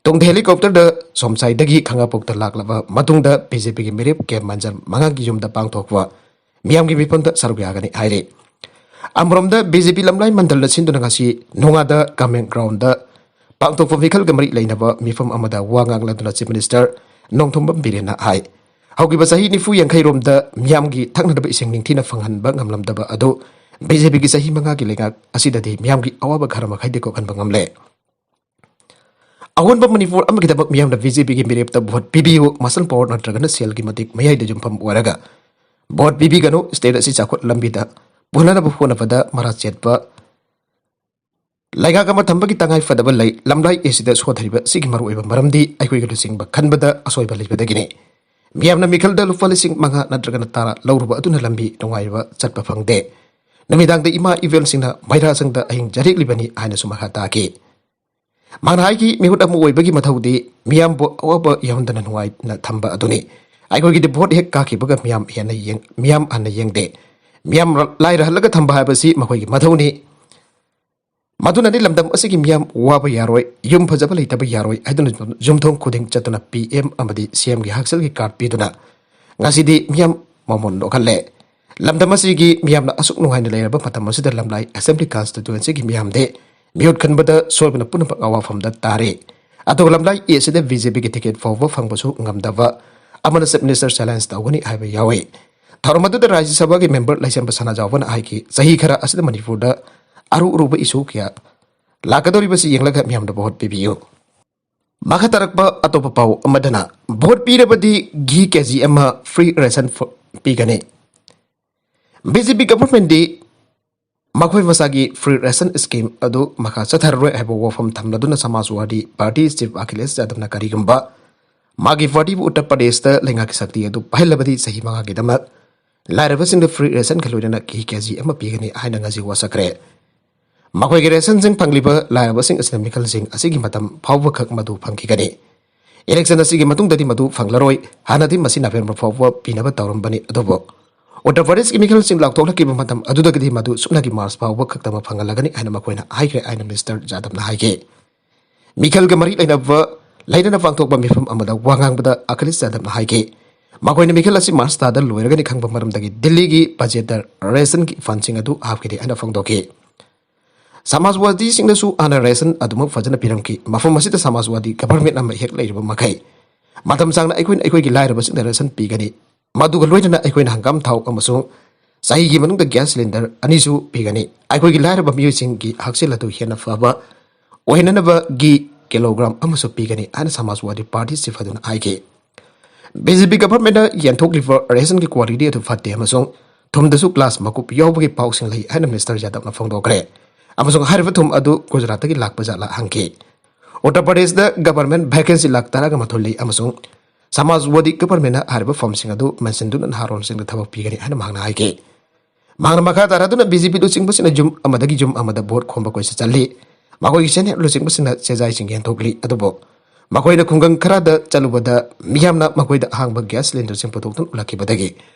ꯇꯨꯡꯗ helicopterꯗ ꯁꯣꯝꯁꯥꯏꯗꯒꯤ ꯈꯥꯡꯉꯕꯣꯛꯇ ꯂꯥꯛꯂꯕ ꯃꯇꯨꯡꯗ BJPꯒꯤ ꯃꯤꯔꯦꯞ ꯀꯦ ꯃꯟꯖꯔ ꯃꯉꯥꯒꯤ ꯌꯨꯝꯗ ꯄꯥꯡꯊꯣꯛꯄ ꯃꯤꯌꯥꯝꯒꯤ ꯃꯤꯐꯝꯗ ꯁꯔꯨꯛ ꯌꯥꯒꯅꯤ ꯍꯥꯏꯔꯦ꯫ ꯑꯃꯔꯣꯝꯗ BJP ꯂꯝꯂꯥꯏ ꯃꯟꯗꯜꯅ ꯁꯤꯟꯗꯨꯅ ꯉꯁꯤ ꯅꯣꯡꯉꯥꯗ ꯀꯃꯦꯡ ꯒ꯭ꯔꯥꯎꯟꯗ ꯄꯥꯡꯊꯣꯛꯄ ꯃꯤꯈꯜꯒ ꯃꯔꯤ ꯂꯩꯅꯕ ꯃꯤꯐꯝ ꯑꯃꯗ ꯋꯥ ꯉꯥꯡꯂꯗꯨꯅ Chief Minister ꯅꯣꯡꯊꯣꯝꯕꯝ ꯕꯤꯔꯦꯟꯅ ꯍꯥꯏ, ꯍꯧꯈꯤꯕ ꯆꯍꯤ ꯅꯤꯐꯨ ꯌꯥꯡꯈꯩꯔꯣꯝꯗ ꯃꯤꯌꯥꯝꯒꯤ ꯊꯛꯅꯅꯕ ꯏꯁꯤꯡ ꯅꯤꯡꯊꯤꯅ ꯐꯪꯍꯟꯕ ꯉꯝꯂꯝꯗꯕ ꯑꯗꯨ BJPꯒꯤ ꯆꯍꯤ ꯃꯉꯥꯒꯤ ꯂꯩꯉꯥꯛ ꯑꯁꯤꯗꯗꯤ ꯃꯤꯌꯥꯝꯒꯤ ꯑꯋꯥꯕ ꯈꯔ ꯃꯈꯩꯗꯤ ꯀꯣꯛꯍꯟꯕ ꯉꯝꯂꯦ꯫ ꯑꯑꯣꯟꯕ ꯃꯅꯤꯄꯨꯔ ꯑꯃꯒꯤꯗꯃꯛ ꯃꯤꯌꯥꯝꯅ BJPꯒꯤ ꯃꯤꯔꯦꯞꯇ ꯚꯣꯠ ꯄꯤꯕꯤꯌꯨ, muscle power ꯅꯠꯇ꯭ꯔꯒꯅ ꯁꯦꯜꯒꯤ ꯃꯇꯤꯛ ꯃꯌꯥꯏꯗ ꯌꯨꯝꯐꯝ ꯑꯣꯏꯔꯒ ꯚꯣꯠ ꯄꯤꯕꯤꯒꯅꯨ, state ꯑꯁꯤ ꯆꯥꯎꯈꯠ ꯂꯝꯕꯤꯗ ꯄꯨꯅꯅꯕ ꯍꯣꯠꯅꯕꯗ ꯃꯔꯥ ꯆꯦꯠꯄ ꯂꯩꯉꯥꯛ ꯑꯃ ꯊꯝꯕꯒꯤ ꯇꯉꯥꯏ ꯐꯗꯕ ꯂꯩ꯫ ꯂꯝꯂꯥꯏ ꯑꯁꯤꯗ ꯁꯣꯊꯔꯤꯕ ꯑꯁꯤꯒꯤ ꯃꯔꯨꯑꯣꯏꯕ ꯃꯔꯝꯗꯤ ꯑꯩꯈꯣꯏꯒꯤ ꯂꯨꯆꯤꯡꯕ ꯈꯟꯕꯗ ꯑꯁꯣꯏꯕ ꯂꯩꯕꯗꯒꯤꯅꯤ꯫ ꯃꯤꯌꯥꯝꯅ ꯃꯤꯈꯜꯗ ꯂꯨꯄꯥ ꯂꯤꯁꯤꯡ ꯃꯉꯥ ꯅꯠꯇ꯭ꯔꯒꯅ ꯇꯔꯥ ꯂꯧꯔꯨꯕ ꯑꯗꯨꯅ ꯂꯝꯕꯤ ꯅꯨꯡꯉꯥꯏꯕ ꯆꯠꯄ ꯐꯪꯗꯦ꯫ ꯅꯨꯃꯤꯗꯥꯡꯗ ꯏꯃꯥ ꯏꯕꯦꯜꯁꯤꯡꯅ ꯃꯩꯔꯥꯁꯪꯗ ꯑꯍꯤꯡ ꯖꯔꯦꯛꯂꯤꯕꯅꯤ ꯍꯥꯏꯅꯁꯨ ꯃꯈꯥ ꯇꯥꯈꯤ꯫ ꯃꯥꯅ ꯍꯥꯏꯈꯤ, ꯃꯤꯍꯨꯠ ꯑꯃ ꯑꯣꯏꯕꯒꯤ ꯃꯊꯧꯗꯤ ꯃꯤꯌꯥꯝꯕꯨ ꯑꯋꯥꯕ ꯌꯥꯎꯍꯟꯗꯅ ꯅꯨꯡꯉꯥꯏꯅ ꯊꯝꯕ ꯑꯗꯨꯅꯤ꯫ ꯑꯩꯈꯣꯏꯒꯤꯗꯤ ꯚꯣꯠ ꯍꯦꯛ ꯀꯥꯈꯤꯕꯒ ꯃꯤꯌꯥꯝ ꯍꯦꯟꯅ ꯌꯦꯡ-, ꯃꯤꯌꯥꯝ ꯍꯥꯟꯅ ꯌꯦꯡꯗꯦ꯫ ꯃꯤꯌꯥꯝ ꯂꯥꯏꯔꯍꯜꯂꯒ ꯊꯝꯕ ꯍꯥꯏꯕꯁꯤ ꯃꯈꯣꯏꯒꯤ ꯃꯊꯧꯅꯤ꯫ ꯃꯗꯨꯅꯗꯤ ꯂꯝꯗꯝ ꯑꯁꯤꯒꯤ ꯃꯤꯌꯥꯝ ꯋꯥꯕ ꯌꯥꯔꯣꯏ, ꯌꯨꯝ ꯐꯖꯕ ꯂꯩꯇꯕ ꯌꯥꯔꯣꯏ ꯍꯥꯏꯗꯨꯅ ꯌꯨꯝꯊꯣꯡ ꯈꯨꯗꯤꯡ ꯆꯠꯇꯨꯅ PM ꯑꯃꯗꯤ CMꯒꯤ ꯍꯛꯁꯦꯜꯒꯤ card ꯄꯤꯗꯨꯅ ꯉꯁꯤꯗꯤ ꯃꯤꯌꯥꯝ ꯃꯃꯣꯟ ꯅꯣꯛꯍꯜꯂꯦ꯫ ꯂꯝꯗꯝ ꯑꯁꯤꯒꯤ ꯃꯤꯌꯥꯝꯅ ꯑꯁꯨꯛ ꯅꯨꯡꯉꯥꯏꯅ ꯂꯩꯔꯕ ꯃꯇꯝ ꯑꯁꯤꯗ ꯂꯝꯂꯥꯏ Assembly Constituencyꯒꯤ ꯃꯤꯌꯥꯝꯗꯤ ꯃꯤꯍꯨꯠ ꯈꯟꯕꯗ ꯁꯣꯏꯕꯅ ꯄꯨꯝꯅꯃꯛ ꯑꯋꯥꯐꯝꯗ ꯇꯥꯔꯦ꯫ ꯑꯗꯨꯒ ꯂꯝꯂꯥꯏ Aꯁꯤꯗ BJPꯒꯤ ticket ꯐꯥꯎꯕ ꯐꯪꯕꯁꯨ ꯉꯝꯗꯕ ꯑꯃꯅ Chief Minister challenge ꯇꯧꯒꯅꯤ ꯍꯥꯏꯕ ꯌꯥꯎꯏ꯫ ꯊꯧꯔꯝ ꯑꯗꯨꯗ ꯔꯥꯖ꯭ꯌ ꯁꯚꯥꯒꯤ member ꯂꯩꯁꯦꯝꯕ ꯁꯅꯥꯖꯥꯎꯕꯅ ꯍꯥꯏꯈꯤ, ꯆꯍꯤ ꯈꯔ ꯑꯁꯤꯗ ꯃꯅꯤꯄꯨꯔꯗ ꯑꯔꯨ ꯑꯔꯨꯕ issue ꯀꯌꯥ ꯂꯥꯛꯀꯗꯧꯔꯤꯕꯁꯤ ꯌꯦꯡꯂꯒ ꯃꯤꯌꯥꯝꯅ ꯚꯣꯠ ꯄꯤꯕꯤꯌꯨ꯫ ꯃꯈꯥ ꯇꯥꯔꯛꯄ ꯑꯇꯣꯞꯄ ꯄꯥꯎ ꯑꯃꯗꯅ, ꯚꯣꯠ ꯄꯤꯔꯕꯗꯤ ꯘꯤ KG ꯑꯃ free ration ꯐ-, ꯄꯤꯒꯅꯤ꯫ BJP governmentꯗꯤ ꯃꯈꯣꯏ ꯃꯁꯥꯒꯤ free ration scheme ꯑꯗꯨ ꯃꯈꯥ ꯆꯠꯊꯔꯔꯣꯏ ꯍꯥꯏꯕ ꯋꯥꯐꯝ ꯊꯝꯂꯗꯨꯅ ꯁꯃꯥꯖꯋꯥꯗꯤ ꯄꯥꯔꯇꯤ chief ꯑꯈꯤꯂꯦꯁ ꯌꯥꯗꯕꯅ ꯀꯔꯤꯒꯨꯝꯕ ꯃꯥꯒꯤ ꯄꯥꯔꯇꯤꯕꯨ ꯎꯠꯇꯔ ꯄ꯭ꯔꯗꯦꯁꯇ ꯂꯩꯉꯥꯛꯀꯤ ꯁꯛꯇꯤ ꯑꯗꯨ ꯄꯥꯏꯍꯜꯂꯕꯗꯤ ꯆꯍꯤ ꯃꯉꯥꯒꯤꯗꯃꯛ ꯂꯥꯏꯔꯕꯁꯤꯡꯗ ꯐ꯭ꯔꯤ ꯔꯦꯁꯟꯒ ꯂꯣꯏꯅꯅ ꯀꯦ ꯀꯦ ꯖꯤ ꯑꯃ ꯄꯤꯒꯅꯤ ꯍꯥꯏꯅ ꯉꯁꯤ ꯋꯥꯁꯛꯈ꯭ꯔꯦ꯫ ꯃꯈꯣꯏꯒꯤ ꯔꯦꯁꯟꯁꯤꯡ ꯐꯪꯂꯤꯕ ꯂꯥꯏꯔꯕꯁꯤꯡ ꯑꯁꯤꯅ ꯃꯤꯈꯜꯁꯤꯡ ꯑꯁꯤꯒꯤ ꯃꯇꯝ ꯐꯥꯎꯕꯈꯛ ꯃꯗꯨ ꯐꯪꯈꯤꯒꯅꯤ꯫ ꯏꯂꯦꯛꯁꯟ ꯑꯁꯤꯒꯤ ꯃꯇꯨꯡꯗꯗꯤ ꯃꯗꯨ ꯐꯪꯂꯔꯣꯏ꯫ ꯍꯥꯟꯅꯗꯤ ꯃꯁꯤ ꯅꯕꯦꯝꯕꯔ ꯐꯥꯎꯕ ꯄꯤꯅꯕ ꯇꯧꯔꯝꯕꯅꯤ, ꯑꯗꯨꯕꯨ ꯎꯠꯇꯔ ꯄ꯭ꯔꯗꯦꯁꯀꯤ ꯃꯤꯈꯜꯁꯤꯡ ꯂꯥꯎꯊꯣꯛꯂꯛꯈꯤꯕ ꯃꯇꯝ ꯑꯗꯨꯗꯒꯤꯗꯤ ꯃꯗꯨ ꯁꯨꯞꯅꯒꯤ ꯃꯥꯔꯆ ꯐꯥꯎꯕ ꯈꯛꯇꯃꯛ ꯐꯪꯍꯜꯂꯒꯅꯤ ꯍꯥꯏꯅ ꯃꯈꯣꯏꯅ ꯍꯥꯏꯈ꯭ꯔꯦ ꯍꯥꯏꯅ ꯃꯤꯁꯇꯔ ꯖꯥꯗꯕꯅ ꯍꯥꯏꯈꯤ꯫ ꯃꯤꯈꯜꯒ ꯃꯔꯤ ꯂꯩꯅꯕ, ꯂꯩꯅꯅ ꯄꯥꯡꯊꯣꯛꯄ ꯃꯤꯐꯝ ꯑꯃꯗ ꯋꯥ ꯉꯥꯡꯕꯗ ꯑꯈꯤꯂꯦꯁ ꯌꯥꯗꯕꯅ ꯍꯥꯏꯈꯤ, ꯃꯈꯣꯏꯅ ꯃꯤꯈꯜ ꯑꯁꯤ ꯃꯥꯔꯆ ꯊꯥꯗ ꯂꯣꯏꯔꯒꯅꯤ ꯈꯪꯕ ꯃꯔꯝꯗꯒꯤ ꯗꯤꯜꯂꯤꯒꯤ ꯕꯖꯦꯠꯇ ꯔꯦꯁꯟꯒꯤ ꯐꯟꯁꯤꯡ ꯑꯗꯨ ꯍꯥꯞꯈꯤꯗꯦ ꯍꯥꯏꯅ ꯐꯣꯡꯗꯣꯛꯈꯤ꯫ ꯁꯃꯥꯖꯋꯥꯗꯤꯁꯤꯡꯅꯁꯨ ꯍꯥꯟꯅ ꯔꯦꯁꯟ ꯑꯗꯨꯃꯛ ꯐꯖꯅ ꯄꯤꯔꯝꯈꯤ꯫ ꯃꯐꯝ ꯑꯁꯤꯗ ꯁꯃꯥꯖꯋꯥꯗꯤ ꯒꯚꯔꯟꯃꯦꯟ ꯑꯃ ꯍꯦꯛ ꯂꯩꯔꯤꯕ ꯃꯈꯩ, ꯃꯇꯝ ꯁꯥꯡꯅ ꯑꯩꯈꯣꯏꯅ ꯑꯩꯈꯣꯏꯒꯤ ꯂꯥꯏꯔꯕꯁꯤꯡꯗ ꯔꯦꯁꯟ ꯄꯤꯒꯅꯤ꯫ ꯃꯗꯨꯒ ꯂꯣꯏꯅꯅ ꯑꯩꯈꯣꯏꯅ ꯍꯪꯒꯥꯝ ꯊꯥꯎ ꯑꯃꯁꯨꯡ ꯆꯍꯤꯒꯤ ꯃꯅꯨꯡꯗ ꯒ꯭ꯌꯥꯁ ꯁꯤꯂꯤꯟꯗꯔ ꯑꯅꯤꯁꯨ ꯄꯤꯒꯅꯤ꯫ ꯑꯩꯈꯣꯏꯒꯤ ꯂꯥꯏꯔꯕ ꯃꯤꯑꯣꯏꯁꯤꯡꯒꯤ ꯍꯛꯁꯦꯜ ꯑꯗꯨ ꯍꯦꯟꯅ ꯐꯕ ꯑꯣꯏꯍꯟꯅꯕꯒꯤ ꯀꯤꯂꯣꯒ꯭ꯔꯥꯝ ꯑꯃꯁꯨ ꯄꯤꯒꯅꯤ ꯍꯥꯏꯅ ꯁꯃꯥꯖꯋꯥꯗꯤ ꯄꯥꯔꯇꯤ ꯆꯤꯐ ꯑꯗꯨꯅ ꯍꯥꯏꯈꯤ꯫ ꯕꯤ ꯖꯦ ꯄꯤ ꯒꯚꯔꯟꯃꯦꯟꯠꯅ ꯌꯦꯟꯊꯣꯛꯂꯤꯕ ꯔꯦꯁꯟꯒꯤ ꯀ꯭ꯋꯥꯂꯤꯇꯤ ꯑꯗꯨ ꯐꯠꯇꯦ ꯑꯃꯁꯨꯡ ꯊꯨꯝꯗꯁꯨ ꯒ꯭ꯂꯥꯁ ꯃꯀꯨꯞ ꯌꯥꯎꯕꯒꯤ ꯄꯥꯎꯁꯤꯡ ꯂꯩ ꯍꯥꯏꯅ ꯃꯤꯁꯇꯔ ꯌꯥꯗꯕꯅ ꯐꯣꯡꯗꯣꯛꯈ꯭ꯔꯦ꯫ ꯑꯃꯁꯨꯡ ꯍꯥꯏꯔꯤꯕ ꯊꯨꯝ ꯑꯗꯨ ꯒꯨꯖꯔꯥꯠꯇꯒꯤ ꯂꯥꯛꯄ ꯖꯥꯠꯂꯥ ꯍꯪꯈꯤ꯫ ꯎꯠꯇꯔ ꯄ꯭ꯔꯗꯦꯁꯇ ꯒꯚꯔꯟꯃꯦꯟꯠ ꯚꯦꯀꯦꯟꯁꯤ ꯂꯥꯛ ꯇꯔꯥꯒ ꯃꯥꯊꯣꯏ ꯂꯩ ꯑꯃꯁꯨꯡ ꯁꯃꯥꯖꯋꯥꯗꯤ ꯒꯚꯔꯟꯃꯦꯟꯠꯅ ꯍꯥꯏꯔꯤꯕ ꯐꯝꯁꯤꯡ ꯑꯗꯨ ꯃꯦꯟꯁꯤꯟꯗꯨꯅ ꯅꯍꯥꯔꯣꯜꯁꯤꯡꯗ ꯊꯕꯛ ꯄꯤꯒꯅꯤ ꯍꯥꯏꯅ ꯃꯍꯥꯛꯅ ꯍꯥꯏꯈꯤ꯫ ꯃꯍꯥꯛꯅ ꯃꯈꯥ ꯇꯥꯔꯗꯨꯅ ꯕꯤ ꯖꯦ ꯄꯤ ꯂꯨꯆꯤꯡꯕꯁꯤꯡꯅ ꯌꯨꯝ ꯑꯃꯗꯒꯤ ꯌꯨꯝ ꯑꯃꯗ ꯚꯣꯠ ꯈꯣꯝꯕ ꯀꯣꯏꯆꯠ ꯆꯠꯂꯤ꯫ ꯃꯈꯣꯏꯒꯤ ꯁꯦꯅꯤꯌꯔ ꯂꯨꯆꯤꯡꯕꯁꯤꯡꯅ ꯆꯦꯖꯥꯏꯁꯤꯡ ꯌꯦꯟꯊꯣꯛꯂꯤ꯫ ꯑꯗꯨꯕꯨ ꯃꯈꯣꯏꯅ ꯈꯨꯡꯒꯪ ꯈꯔꯗ ꯆꯠꯂꯨꯕꯗ ꯃꯤꯌꯥꯝꯅ ꯃꯈꯣꯏꯗ ꯑꯍꯥꯡꯕ ꯒ꯭ꯌꯥꯁ ꯁꯤꯂꯤꯟꯗꯔꯁꯤꯡ ꯄꯨꯊꯣꯛꯇꯨꯅ ꯎꯠꯂꯛꯈꯤꯕꯗꯒꯤ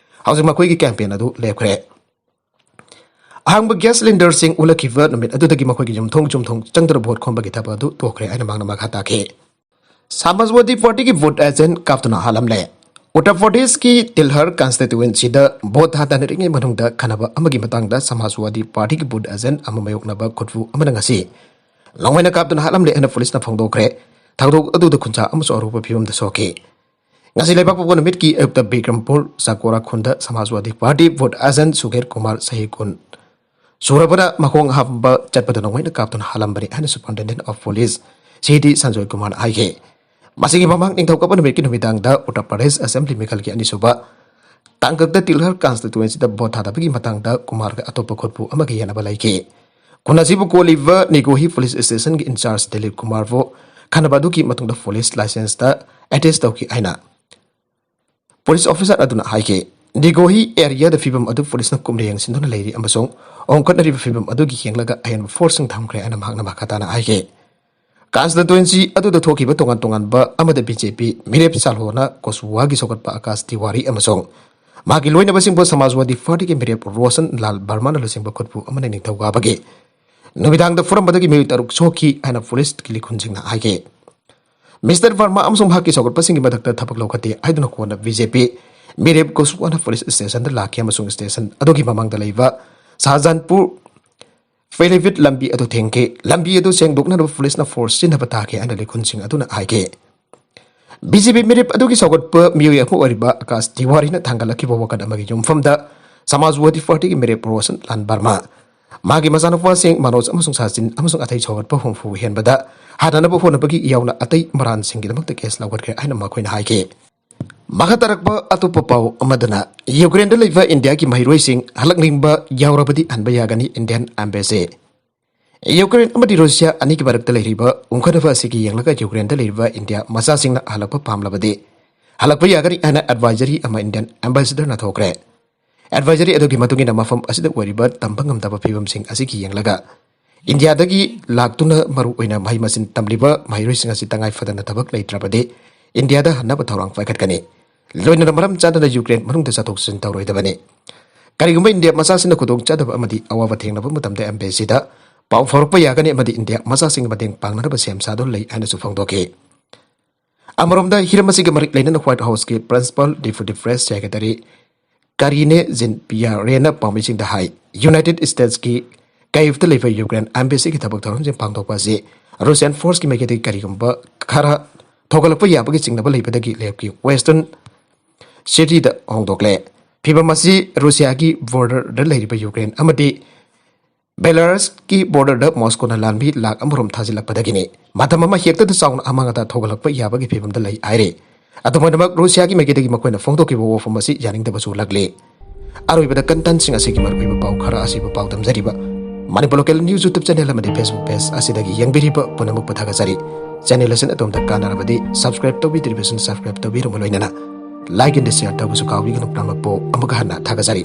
ꯍꯧꯖꯤꯛ ꯃꯈꯣꯏꯒꯤ ꯀꯦꯝꯄꯦꯟ ꯑꯗꯨ ꯂꯦꯞꯈ꯭ꯔꯦ꯫ ꯑꯍꯥꯡꯕ ꯒ꯭ꯌꯥꯁ ꯁꯤꯂꯤꯟꯗꯔꯁꯤꯡ ꯎꯠꯂꯛꯈꯤꯕ ꯅꯨꯃꯤꯠ ꯑꯗꯨꯗꯒꯤ ꯃꯈꯣꯏꯒꯤ ꯌꯨꯝꯊꯣꯡ ꯌꯨꯝꯊꯣꯡ ꯆꯪꯗꯨꯅ ꯚꯣꯠ ꯈꯣꯝꯕꯒꯤ ꯊꯕꯛ ꯑꯗꯨ ꯇꯣꯛꯈ꯭ꯔꯦ ꯍꯥꯏꯅ ꯃꯍꯥꯛꯅ ꯃꯈꯥ ꯇꯥꯈꯤ꯫ ꯁꯃꯥꯖꯋꯥꯗꯤ ꯄꯥꯔꯇꯤꯒꯤ ꯚꯣꯠ ꯑꯦꯖꯦꯟꯠ ꯀꯥꯞꯇꯨꯅ ꯍꯥꯠꯂꯝꯂꯦ꯫ ꯎꯠꯇꯔ ꯄ꯭ꯔꯗꯦꯁꯀꯤ ꯇꯤꯜꯍꯔ ꯀꯟꯁꯇꯤꯇ꯭ꯌꯨꯋꯦꯟꯁꯤꯗ ꯚꯣꯠ ꯊꯥꯗꯅꯔꯤꯉꯩ ꯃꯅꯨꯡꯗ ꯈꯟꯅꯕ ꯑꯃꯒꯤ ꯃꯇꯥꯡꯗ ꯁꯃꯥꯖꯋꯥꯗꯤ ꯄꯥꯔꯇꯤꯒꯤ ꯚꯣꯠ ꯑꯦꯖꯦꯟꯠ ꯑꯃ ꯃꯥꯌꯣꯛꯅꯕ ꯈꯨꯠꯄꯨ ꯑꯃꯅ ꯉꯁꯤ ꯅꯣꯡꯃꯩꯅ ꯀꯥꯞꯇꯨꯅ ꯍꯥꯠꯂꯝꯂꯦ ꯍꯥꯏꯅ ꯄꯨꯂꯤꯁꯅ ꯐꯣꯡꯗꯣꯛꯈ꯭ꯔꯦ꯫ ꯊꯧꯗꯣꯛ ꯑꯗꯨꯗ ꯈꯨꯟꯖꯥ ꯑꯃꯁꯨ ꯑꯔꯨꯕ ꯐꯤꯕꯝꯗ ꯁꯣꯛꯈꯤ꯫ ꯉꯁꯤ ꯂꯩꯕꯥꯛꯄꯣꯛꯄ ꯅꯨꯃꯤꯠꯀꯤ ꯑꯌꯨꯛꯇ ꯕꯤꯀ꯭ꯔꯝꯄꯨꯔ ꯆꯀꯣꯔꯥ ꯈꯨꯟꯗ ꯁꯃꯥꯖꯋꯥꯗꯤ ꯄꯥꯔꯇꯤ ꯚꯣꯠ ꯑꯦꯖꯦꯟꯠ ꯁꯨꯒꯦꯔ ꯀꯨꯃꯥꯔ, ꯆꯍꯤ ꯀꯨꯟ ꯁꯨꯔꯕꯅ, ꯃꯈꯣꯡ ꯍꯥꯝꯕ ꯆꯠꯄꯗ ꯅꯣꯡꯃꯩꯅ ꯀꯥꯞꯇꯨꯅ ꯍꯥꯠꯂꯝꯕꯅꯤ ꯍꯥꯏꯅ ꯁꯨꯄꯔꯤꯟꯇꯦꯟꯗꯦꯟꯠ ꯑꯣꯐ ꯄꯨꯂꯤꯁ ꯁꯤ ꯗꯤ ꯁꯟꯖꯣꯏ ꯀꯨꯃꯥꯔꯅ ꯍꯥꯏꯈꯤ꯫ ꯃꯁꯤꯒꯤ ꯃꯃꯥꯡ ꯅꯤꯡꯊꯧꯀꯥꯕ ꯅꯨꯃꯤꯠꯀꯤ ꯅꯨꯃꯤꯗꯥꯡꯗ ꯎꯠꯇꯔ ꯄ꯭ꯔꯗꯦꯁ ꯑꯦꯁꯦꯝꯕ꯭ꯂꯤ ꯃꯤꯈꯜꯒꯤ ꯑꯅꯤꯁꯨꯕ ꯇꯥꯡꯀꯛꯇ ꯇꯤꯜꯍꯔ ꯀꯟꯁꯇꯤꯇ꯭ꯌꯨꯋꯦꯟꯁꯤꯗ ꯚꯣꯠ ꯊꯥꯗꯕꯒꯤ ꯃꯇꯥꯡꯗ ꯀꯨꯃꯥꯔꯒ ꯑꯇꯣꯞꯄ ꯈꯨꯠꯄꯨ ꯑꯃꯒ ꯌꯦꯟꯅꯕ ꯂꯩꯈꯤ꯫ ꯈꯨꯟ ꯑꯁꯤꯕꯨ ꯀꯣꯜꯂꯤꯕ ꯅꯤꯒꯣꯍꯤ ꯄꯨꯂꯤꯁ ꯁ꯭ꯇꯦꯁꯟꯒꯤ ꯏꯟꯆꯥꯔꯖ ꯗꯤꯂꯤꯞ ꯀꯨꯃꯥꯔꯕꯨ ꯈꯟꯅꯕ ꯑꯗꯨꯒꯤ ꯃꯇꯨꯡꯗ ꯄꯨꯂꯤꯁ ꯂꯥꯏꯁꯦꯟꯁꯇ ꯑꯦꯇꯦꯁ ꯇꯧꯈꯤ ꯍꯥꯏꯅ ꯄꯨꯂꯤꯁ ꯑꯣꯐꯤꯁꯥꯔ ꯑꯗꯨꯅ ꯍꯥꯏꯈꯤ꯫ ꯗꯤꯒꯣꯍꯤ ꯑꯦꯔꯤꯌꯥꯗ ꯐꯤꯕꯝ ꯑꯗꯨ ꯄꯨꯂꯤꯁꯅ ꯀꯨꯞꯅ ꯌꯦꯡꯁꯤꯟꯗꯨꯅ ꯂꯩꯔꯤ ꯑꯃꯁꯨꯡ ꯍꯣꯡꯀꯠꯅꯔꯤꯕ ꯐꯤꯕꯝ ꯑꯗꯨꯒꯤ ꯌꯦꯡꯂꯒ ꯑꯍꯦꯟꯕ ꯐꯣꯔꯁꯁꯤꯡ ꯊꯝꯈ꯭ꯔꯦ ꯍꯥꯏꯅ ꯃꯍꯥꯛꯅ ꯃꯈꯥ ꯇꯥꯅ ꯍꯥꯏꯈꯤ꯫ ꯀꯟꯁꯇꯤꯇ꯭ꯋꯦꯟꯁꯤ ꯑꯗꯨꯗ ꯊꯣꯛꯈꯤꯕ ꯇꯣꯉꯥꯟ ꯇꯣꯉꯥꯟꯕ ꯑꯃꯗ ꯕꯤ ꯖꯦ ꯄꯤ ꯃꯤꯔꯦꯞ ꯆꯥꯜꯍꯣꯅ ꯀꯣꯁꯋꯥꯒꯤ ꯁꯧꯒꯠꯄ ꯑꯀꯥꯁ ꯇꯤꯋꯥꯔꯤ ꯑꯃꯁꯨꯡ ꯃꯥꯒꯤ ꯂꯣꯏꯅꯕꯁꯤꯡꯕꯨ ꯁꯃꯥꯖꯋꯥꯗꯤ ꯄꯥꯔꯇꯤꯒꯤ ꯃꯤꯔꯦꯞ ꯔꯣꯁꯟ ꯂꯥꯜ ꯕꯔꯃꯥꯅ ꯂꯨꯆꯤꯡꯕ ꯈꯨꯠꯄꯨ ꯑꯃꯅ ꯅꯤꯡꯊꯧꯀꯥꯕꯒꯤ ꯅꯨꯃꯤꯗꯥꯡꯗ ꯐꯨꯔꯝꯕꯗꯒꯤ ꯃꯤꯑꯣꯏ ꯇꯔꯨꯛ ꯁꯣꯛꯈꯤ ꯍꯥꯏꯅ ꯄꯨꯂꯤꯁꯀꯤ ꯂꯤꯈꯨꯟꯁꯤꯡꯅ ꯍꯥꯏꯈꯤ꯫ ꯃꯤꯁꯇꯔ ꯕꯔꯃꯥ ꯑꯃꯁꯨꯡ ꯃꯍꯥꯛꯀꯤ ꯁꯧꯒꯠꯄꯁꯤꯡꯒꯤ ꯃꯊꯛꯇ ꯊꯕꯛ ꯂꯧꯈꯠꯇꯦ ꯍꯥꯏꯗꯨꯅ ꯀꯣꯟꯅ ꯕꯤ ꯖꯦ ꯄꯤ ꯃꯤꯔꯦꯞ ꯀꯣꯁꯋꯥꯅ ꯄꯨꯂꯤꯁ ꯁ꯭ꯇꯦꯁꯟꯗ ꯂꯥꯛꯈꯤ ꯑꯃꯁꯨꯡ ꯁ꯭ꯇꯦꯁꯟ ꯑꯗꯨꯒꯤ ꯃꯃꯥꯡꯗ ꯂꯩꯕ ꯁꯥꯍꯖꯥꯟꯄꯨꯔ ꯐꯦꯂꯤꯚꯤꯠ ꯂꯝꯕꯤ ꯑꯗꯨ ꯊꯤꯡꯈꯤ꯫ ꯂꯝꯕꯤ ꯑꯗꯨ ꯁꯦꯡꯗꯣꯛꯅꯅꯕ ꯄꯨꯂꯤꯁꯅ ꯐꯣꯔꯁ ꯁꯤꯖꯤꯟꯅꯕ ꯇꯥꯈꯤ ꯍꯥꯏꯅ ꯂꯤꯈꯨꯟꯁꯤꯡ ꯑꯗꯨꯅ ꯍꯥꯏꯈꯤ꯫ ꯕꯤ ꯖꯦ ꯄꯤ ꯃꯤꯔꯦꯞ ꯑꯗꯨꯒꯤ ꯁꯧꯒꯠꯄ ꯃꯤꯑꯣꯏ ꯑꯃ ꯑꯣꯏꯔꯤꯕ ꯑꯀꯥꯁ ꯇꯤꯋꯥꯔꯤꯅ ꯊꯥꯡꯒꯠꯂꯛꯈꯤꯕ ꯋꯥꯀꯠ ꯑꯃꯒꯤ ꯌꯨꯝꯐꯝꯗ ꯁꯃꯥꯖꯋꯥꯗꯤ ꯄꯥꯔꯇꯤꯒꯤ ꯃꯤꯔꯦꯞ ꯔꯣꯁꯟ ꯂꯥꯜ ꯕꯔꯃꯥ, ꯃꯥꯒꯤ ꯃꯆꯥꯅꯨꯄꯥꯁꯤꯡ ꯃꯅꯣꯖ ꯑꯃꯁꯨꯡ ꯁꯥꯆꯤꯟ ꯑꯃꯁꯨꯡ ꯑꯇꯩ ꯁꯧꯒꯠꯄ ꯍꯨꯝꯐꯨ ꯍꯦꯟꯕꯗ ꯍꯥꯠꯅꯅꯕ ꯍꯣꯠꯅꯕꯒꯤ ꯌꯥꯎꯅ ꯑꯇꯩ ꯃꯔꯥꯟꯁꯤꯡꯒꯤꯗꯃꯛꯇ ꯀꯦꯁ ꯂꯧꯈꯠꯈ꯭ꯔꯦ ꯍꯥꯏꯅ ꯃꯈꯣꯏꯅ ꯍꯥꯏꯈꯤ꯫ ꯃꯈꯥ ꯇꯥꯔꯛꯄ ꯑꯇꯣꯞꯄ ꯄꯥꯎ ꯑꯃꯗꯅ, ꯌꯨꯀ꯭ꯔꯦꯟꯗ ꯂꯩꯕ ꯏꯟꯗꯤꯌꯥꯒꯤ ꯃꯍꯩꯔꯣꯏꯁꯤꯡ ꯍꯜꯂꯛꯅꯤꯡꯕ ꯌꯥꯎꯔꯕꯗꯤ ꯍꯟꯕ ꯌꯥꯒꯅꯤ, ꯏꯟꯗꯤꯌꯥꯟ ꯑꯦꯝꯕꯦꯁꯤ꯫ ꯌꯨꯀ꯭ꯔꯦꯟ ꯑꯃꯗꯤ ꯔꯨꯁꯤꯌꯥ ꯑꯅꯤꯒꯤ ꯃꯔꯛꯇ ꯂꯩꯔꯤꯕ ꯎꯪꯈꯠꯅꯕ ꯑꯁꯤꯒꯤ ꯌꯦꯡꯂꯒ ꯌꯨꯀ꯭ꯔꯦꯟꯗ ꯂꯩꯔꯤꯕ ꯏꯟꯗꯤꯌꯥ ꯃꯆꯥꯁꯤꯡꯅ ꯍꯜꯂꯛꯄ ꯄꯥꯝꯂꯕꯗꯤ ꯍꯜꯂꯛꯄ ꯌꯥꯒꯅꯤ ꯍꯥꯏꯅ ꯑꯦꯗꯚꯥꯏꯖꯔꯤ ꯑꯃ ꯏꯟꯗꯤꯌꯟ ꯑꯦꯝꯕꯦꯁꯦꯗꯔꯅ ꯊꯣꯛꯈ꯭ꯔꯦ꯫ ꯑꯦꯗꯚꯥꯏꯖꯔꯤ ꯑꯗꯨꯒꯤ ꯃꯇꯨꯡ ꯏꯟꯅ ꯃꯐꯝ ꯑꯁꯤꯗ ꯑꯣꯏꯔꯤꯕ ꯇꯝꯕ ꯉꯝꯗꯕ ꯐꯤꯕꯝꯁꯤꯡ ꯑꯁꯤꯒꯤ ꯌꯦꯡꯂꯒ ꯏꯟꯗꯤꯌꯥꯗꯒꯤ ꯂꯥꯛꯇꯨꯅ ꯃꯔꯨ ꯑꯣꯏꯅ ꯃꯍꯩ ꯃꯁꯤꯡ ꯇꯝꯂꯤꯕ ꯃꯍꯩꯔꯣꯏꯁꯤꯡ ꯑꯁꯤ ꯇꯉꯥꯏ ꯐꯗꯅ ꯊꯕꯛ ꯂꯩꯇ꯭ꯔꯕꯗꯤ ꯏꯟꯗꯤꯌꯥꯗ ꯍꯟꯅꯕ ꯊꯧꯔꯥꯡ ꯄꯥꯏꯈꯠꯀꯅꯤ꯫ ꯂꯣꯏꯅꯅ ꯃꯔꯝ ꯆꯥꯗꯅ ꯌꯨꯀ꯭ꯔꯦꯟ ꯃꯅꯨꯡꯗ ꯆꯠꯊꯣꯛ ꯆꯠꯁꯤꯟ ꯇꯧꯔꯣꯏꯗꯕꯅꯤ꯫ ꯀꯔꯤꯒꯨꯝꯕ ꯏꯟꯗꯤꯌꯥ ꯃꯆꯥꯁꯤꯡꯅ ꯈꯨꯗꯣꯡꯆꯥꯗꯕ ꯑꯃꯗꯤ ꯑꯋꯥꯕ ꯊꯦꯡꯅꯕ ꯃꯇꯝꯗ ꯑꯦꯝꯕꯦꯁꯤꯗ ꯄꯥꯎ ꯐꯥꯎꯔꯛꯄ ꯌꯥꯒꯅꯤ ꯑꯃꯗꯤ ꯏꯟꯗꯤꯌꯥ ꯃꯆꯥꯁꯤꯡꯒꯤ ꯃꯇꯦꯡ ꯄꯥꯡꯅꯅꯕ ꯁꯦꯝ ꯁꯥꯗꯨꯅ ꯂꯩ ꯍꯥꯏꯅꯁꯨ ꯐꯣꯡꯗꯣꯛꯈꯤ꯫ ꯑꯃꯔꯣꯝꯗ ꯍꯤꯔꯝ ꯑꯁꯤꯒ ꯃꯔꯤ ꯂꯩꯅꯅ ꯋꯥꯏꯠ ꯍꯥꯎꯁꯀꯤ principal deputy press secretary Karine Jean ꯄꯤꯌꯥꯔꯦꯅ ꯄꯥꯎꯃꯤꯁꯤꯡꯗ ꯍꯥꯏ, ꯌꯨꯅꯥꯏꯇꯦꯗ ꯁ꯭ꯇꯦꯠꯁꯀꯤ ꯀꯥꯏꯐꯇ ꯂꯩꯕ ꯌꯨꯀ꯭ꯔꯦꯟ ꯑꯦꯝꯕꯦꯁꯤꯒꯤ ꯊꯕꯛ ꯊꯧꯔꯝꯁꯤꯡ ꯄꯥꯡꯊꯣꯛꯄ ꯑꯁꯤ ꯔꯨꯁꯤꯌꯥꯟ ꯐꯣꯔꯁꯀꯤ ꯃꯥꯏꯀꯩꯗꯒꯤ ꯀꯔꯤꯒꯨꯝꯕ ꯈꯔ ꯊꯧꯒꯠꯂꯛꯄ ꯌꯥꯕꯒꯤ ꯆꯤꯡꯅꯕ ꯂꯩꯕꯗꯒꯤ ꯂꯦꯞꯀꯤ ꯋꯦꯁꯇꯔꯟ ꯁꯤꯇꯤꯗ ꯍꯣꯡꯗꯣꯛꯂꯦ꯫ ꯐꯤꯕꯝ ꯑꯁꯤ ꯔꯨꯁꯤꯌꯥꯒꯤ ꯕꯣꯔꯗꯔꯗ ꯂꯩꯔꯤꯕ ꯌꯨꯀ꯭ꯔꯦꯟ ꯑꯃꯗꯤ ꯕꯦꯂꯥꯔꯁꯀꯤ ꯕꯣꯔꯗꯔꯗ ꯃꯣꯁꯀꯣꯅ ꯂꯥꯟꯃꯤ ꯂꯥꯈ ꯑꯃꯔꯣꯝ ꯊꯥꯖꯤꯜꯂꯛꯄꯗꯒꯤꯅꯤ꯫ ꯃꯇꯝ ꯑꯃ ꯍꯦꯛꯇꯗ ꯆꯥꯎꯅ ꯑꯃꯥꯡ ꯑꯇꯥ ꯊꯣꯛꯍꯜꯂꯛꯄ ꯌꯥꯕꯒꯤ ꯐꯤꯕꯝꯗ ꯂꯩ ꯍꯥꯏꯔꯤ꯫ ꯑꯗꯨꯝ ꯑꯣꯏꯅꯃꯛ, ꯔꯨꯁꯤꯌꯥꯒꯤ ꯃꯥꯏꯀꯩꯗꯒꯤ ꯃꯈꯣꯏꯅ ꯐꯣꯡꯗꯣꯛꯈꯤꯕ ꯋꯥꯐꯝ ꯑꯁꯤ ꯌꯥꯅꯤꯡꯗꯕꯁꯨ ꯎꯠꯂꯛꯂꯤ꯫ ꯑꯔꯣꯏꯕꯗ ꯀꯟꯇꯦꯟꯁꯤꯡ ꯑꯁꯤꯒꯤ ꯃꯔꯨꯑꯣꯏꯕ ꯄꯥꯎ ꯈꯔ ꯑꯁꯤꯕꯨ ꯄꯥꯎꯗꯝꯖꯔꯤꯕ Manipur local news YouTube channel ꯑꯃꯗꯤ ꯐꯦꯁꯕꯨꯛ ꯄꯦꯖ ꯑꯁꯤꯗꯒꯤ ꯌꯦꯡꯕꯤꯔꯤꯕ ꯄꯨꯝꯅꯃꯛꯄꯨ ꯊꯥꯒꯠꯆꯔꯤ꯫ Channel ꯑꯁꯤꯅ ꯑꯗꯣꯝꯗ ꯀꯥꯟꯅꯔꯕꯗꯤ subscribe ꯇꯧꯕꯤꯗ꯭ꯔꯤꯕꯁꯤꯡ subscribe ꯇꯧꯕꯤꯔꯕ ꯂꯣꯏꯅꯅ like and share ꯇꯧꯕꯁꯨ ꯀꯥꯎꯕꯤꯒꯅꯨ꯫ ꯄꯨꯝꯅꯃꯛꯄꯨ ꯑꯃꯨꯛ ꯍꯟꯅ ꯊꯥꯒꯠꯆꯔꯤ꯫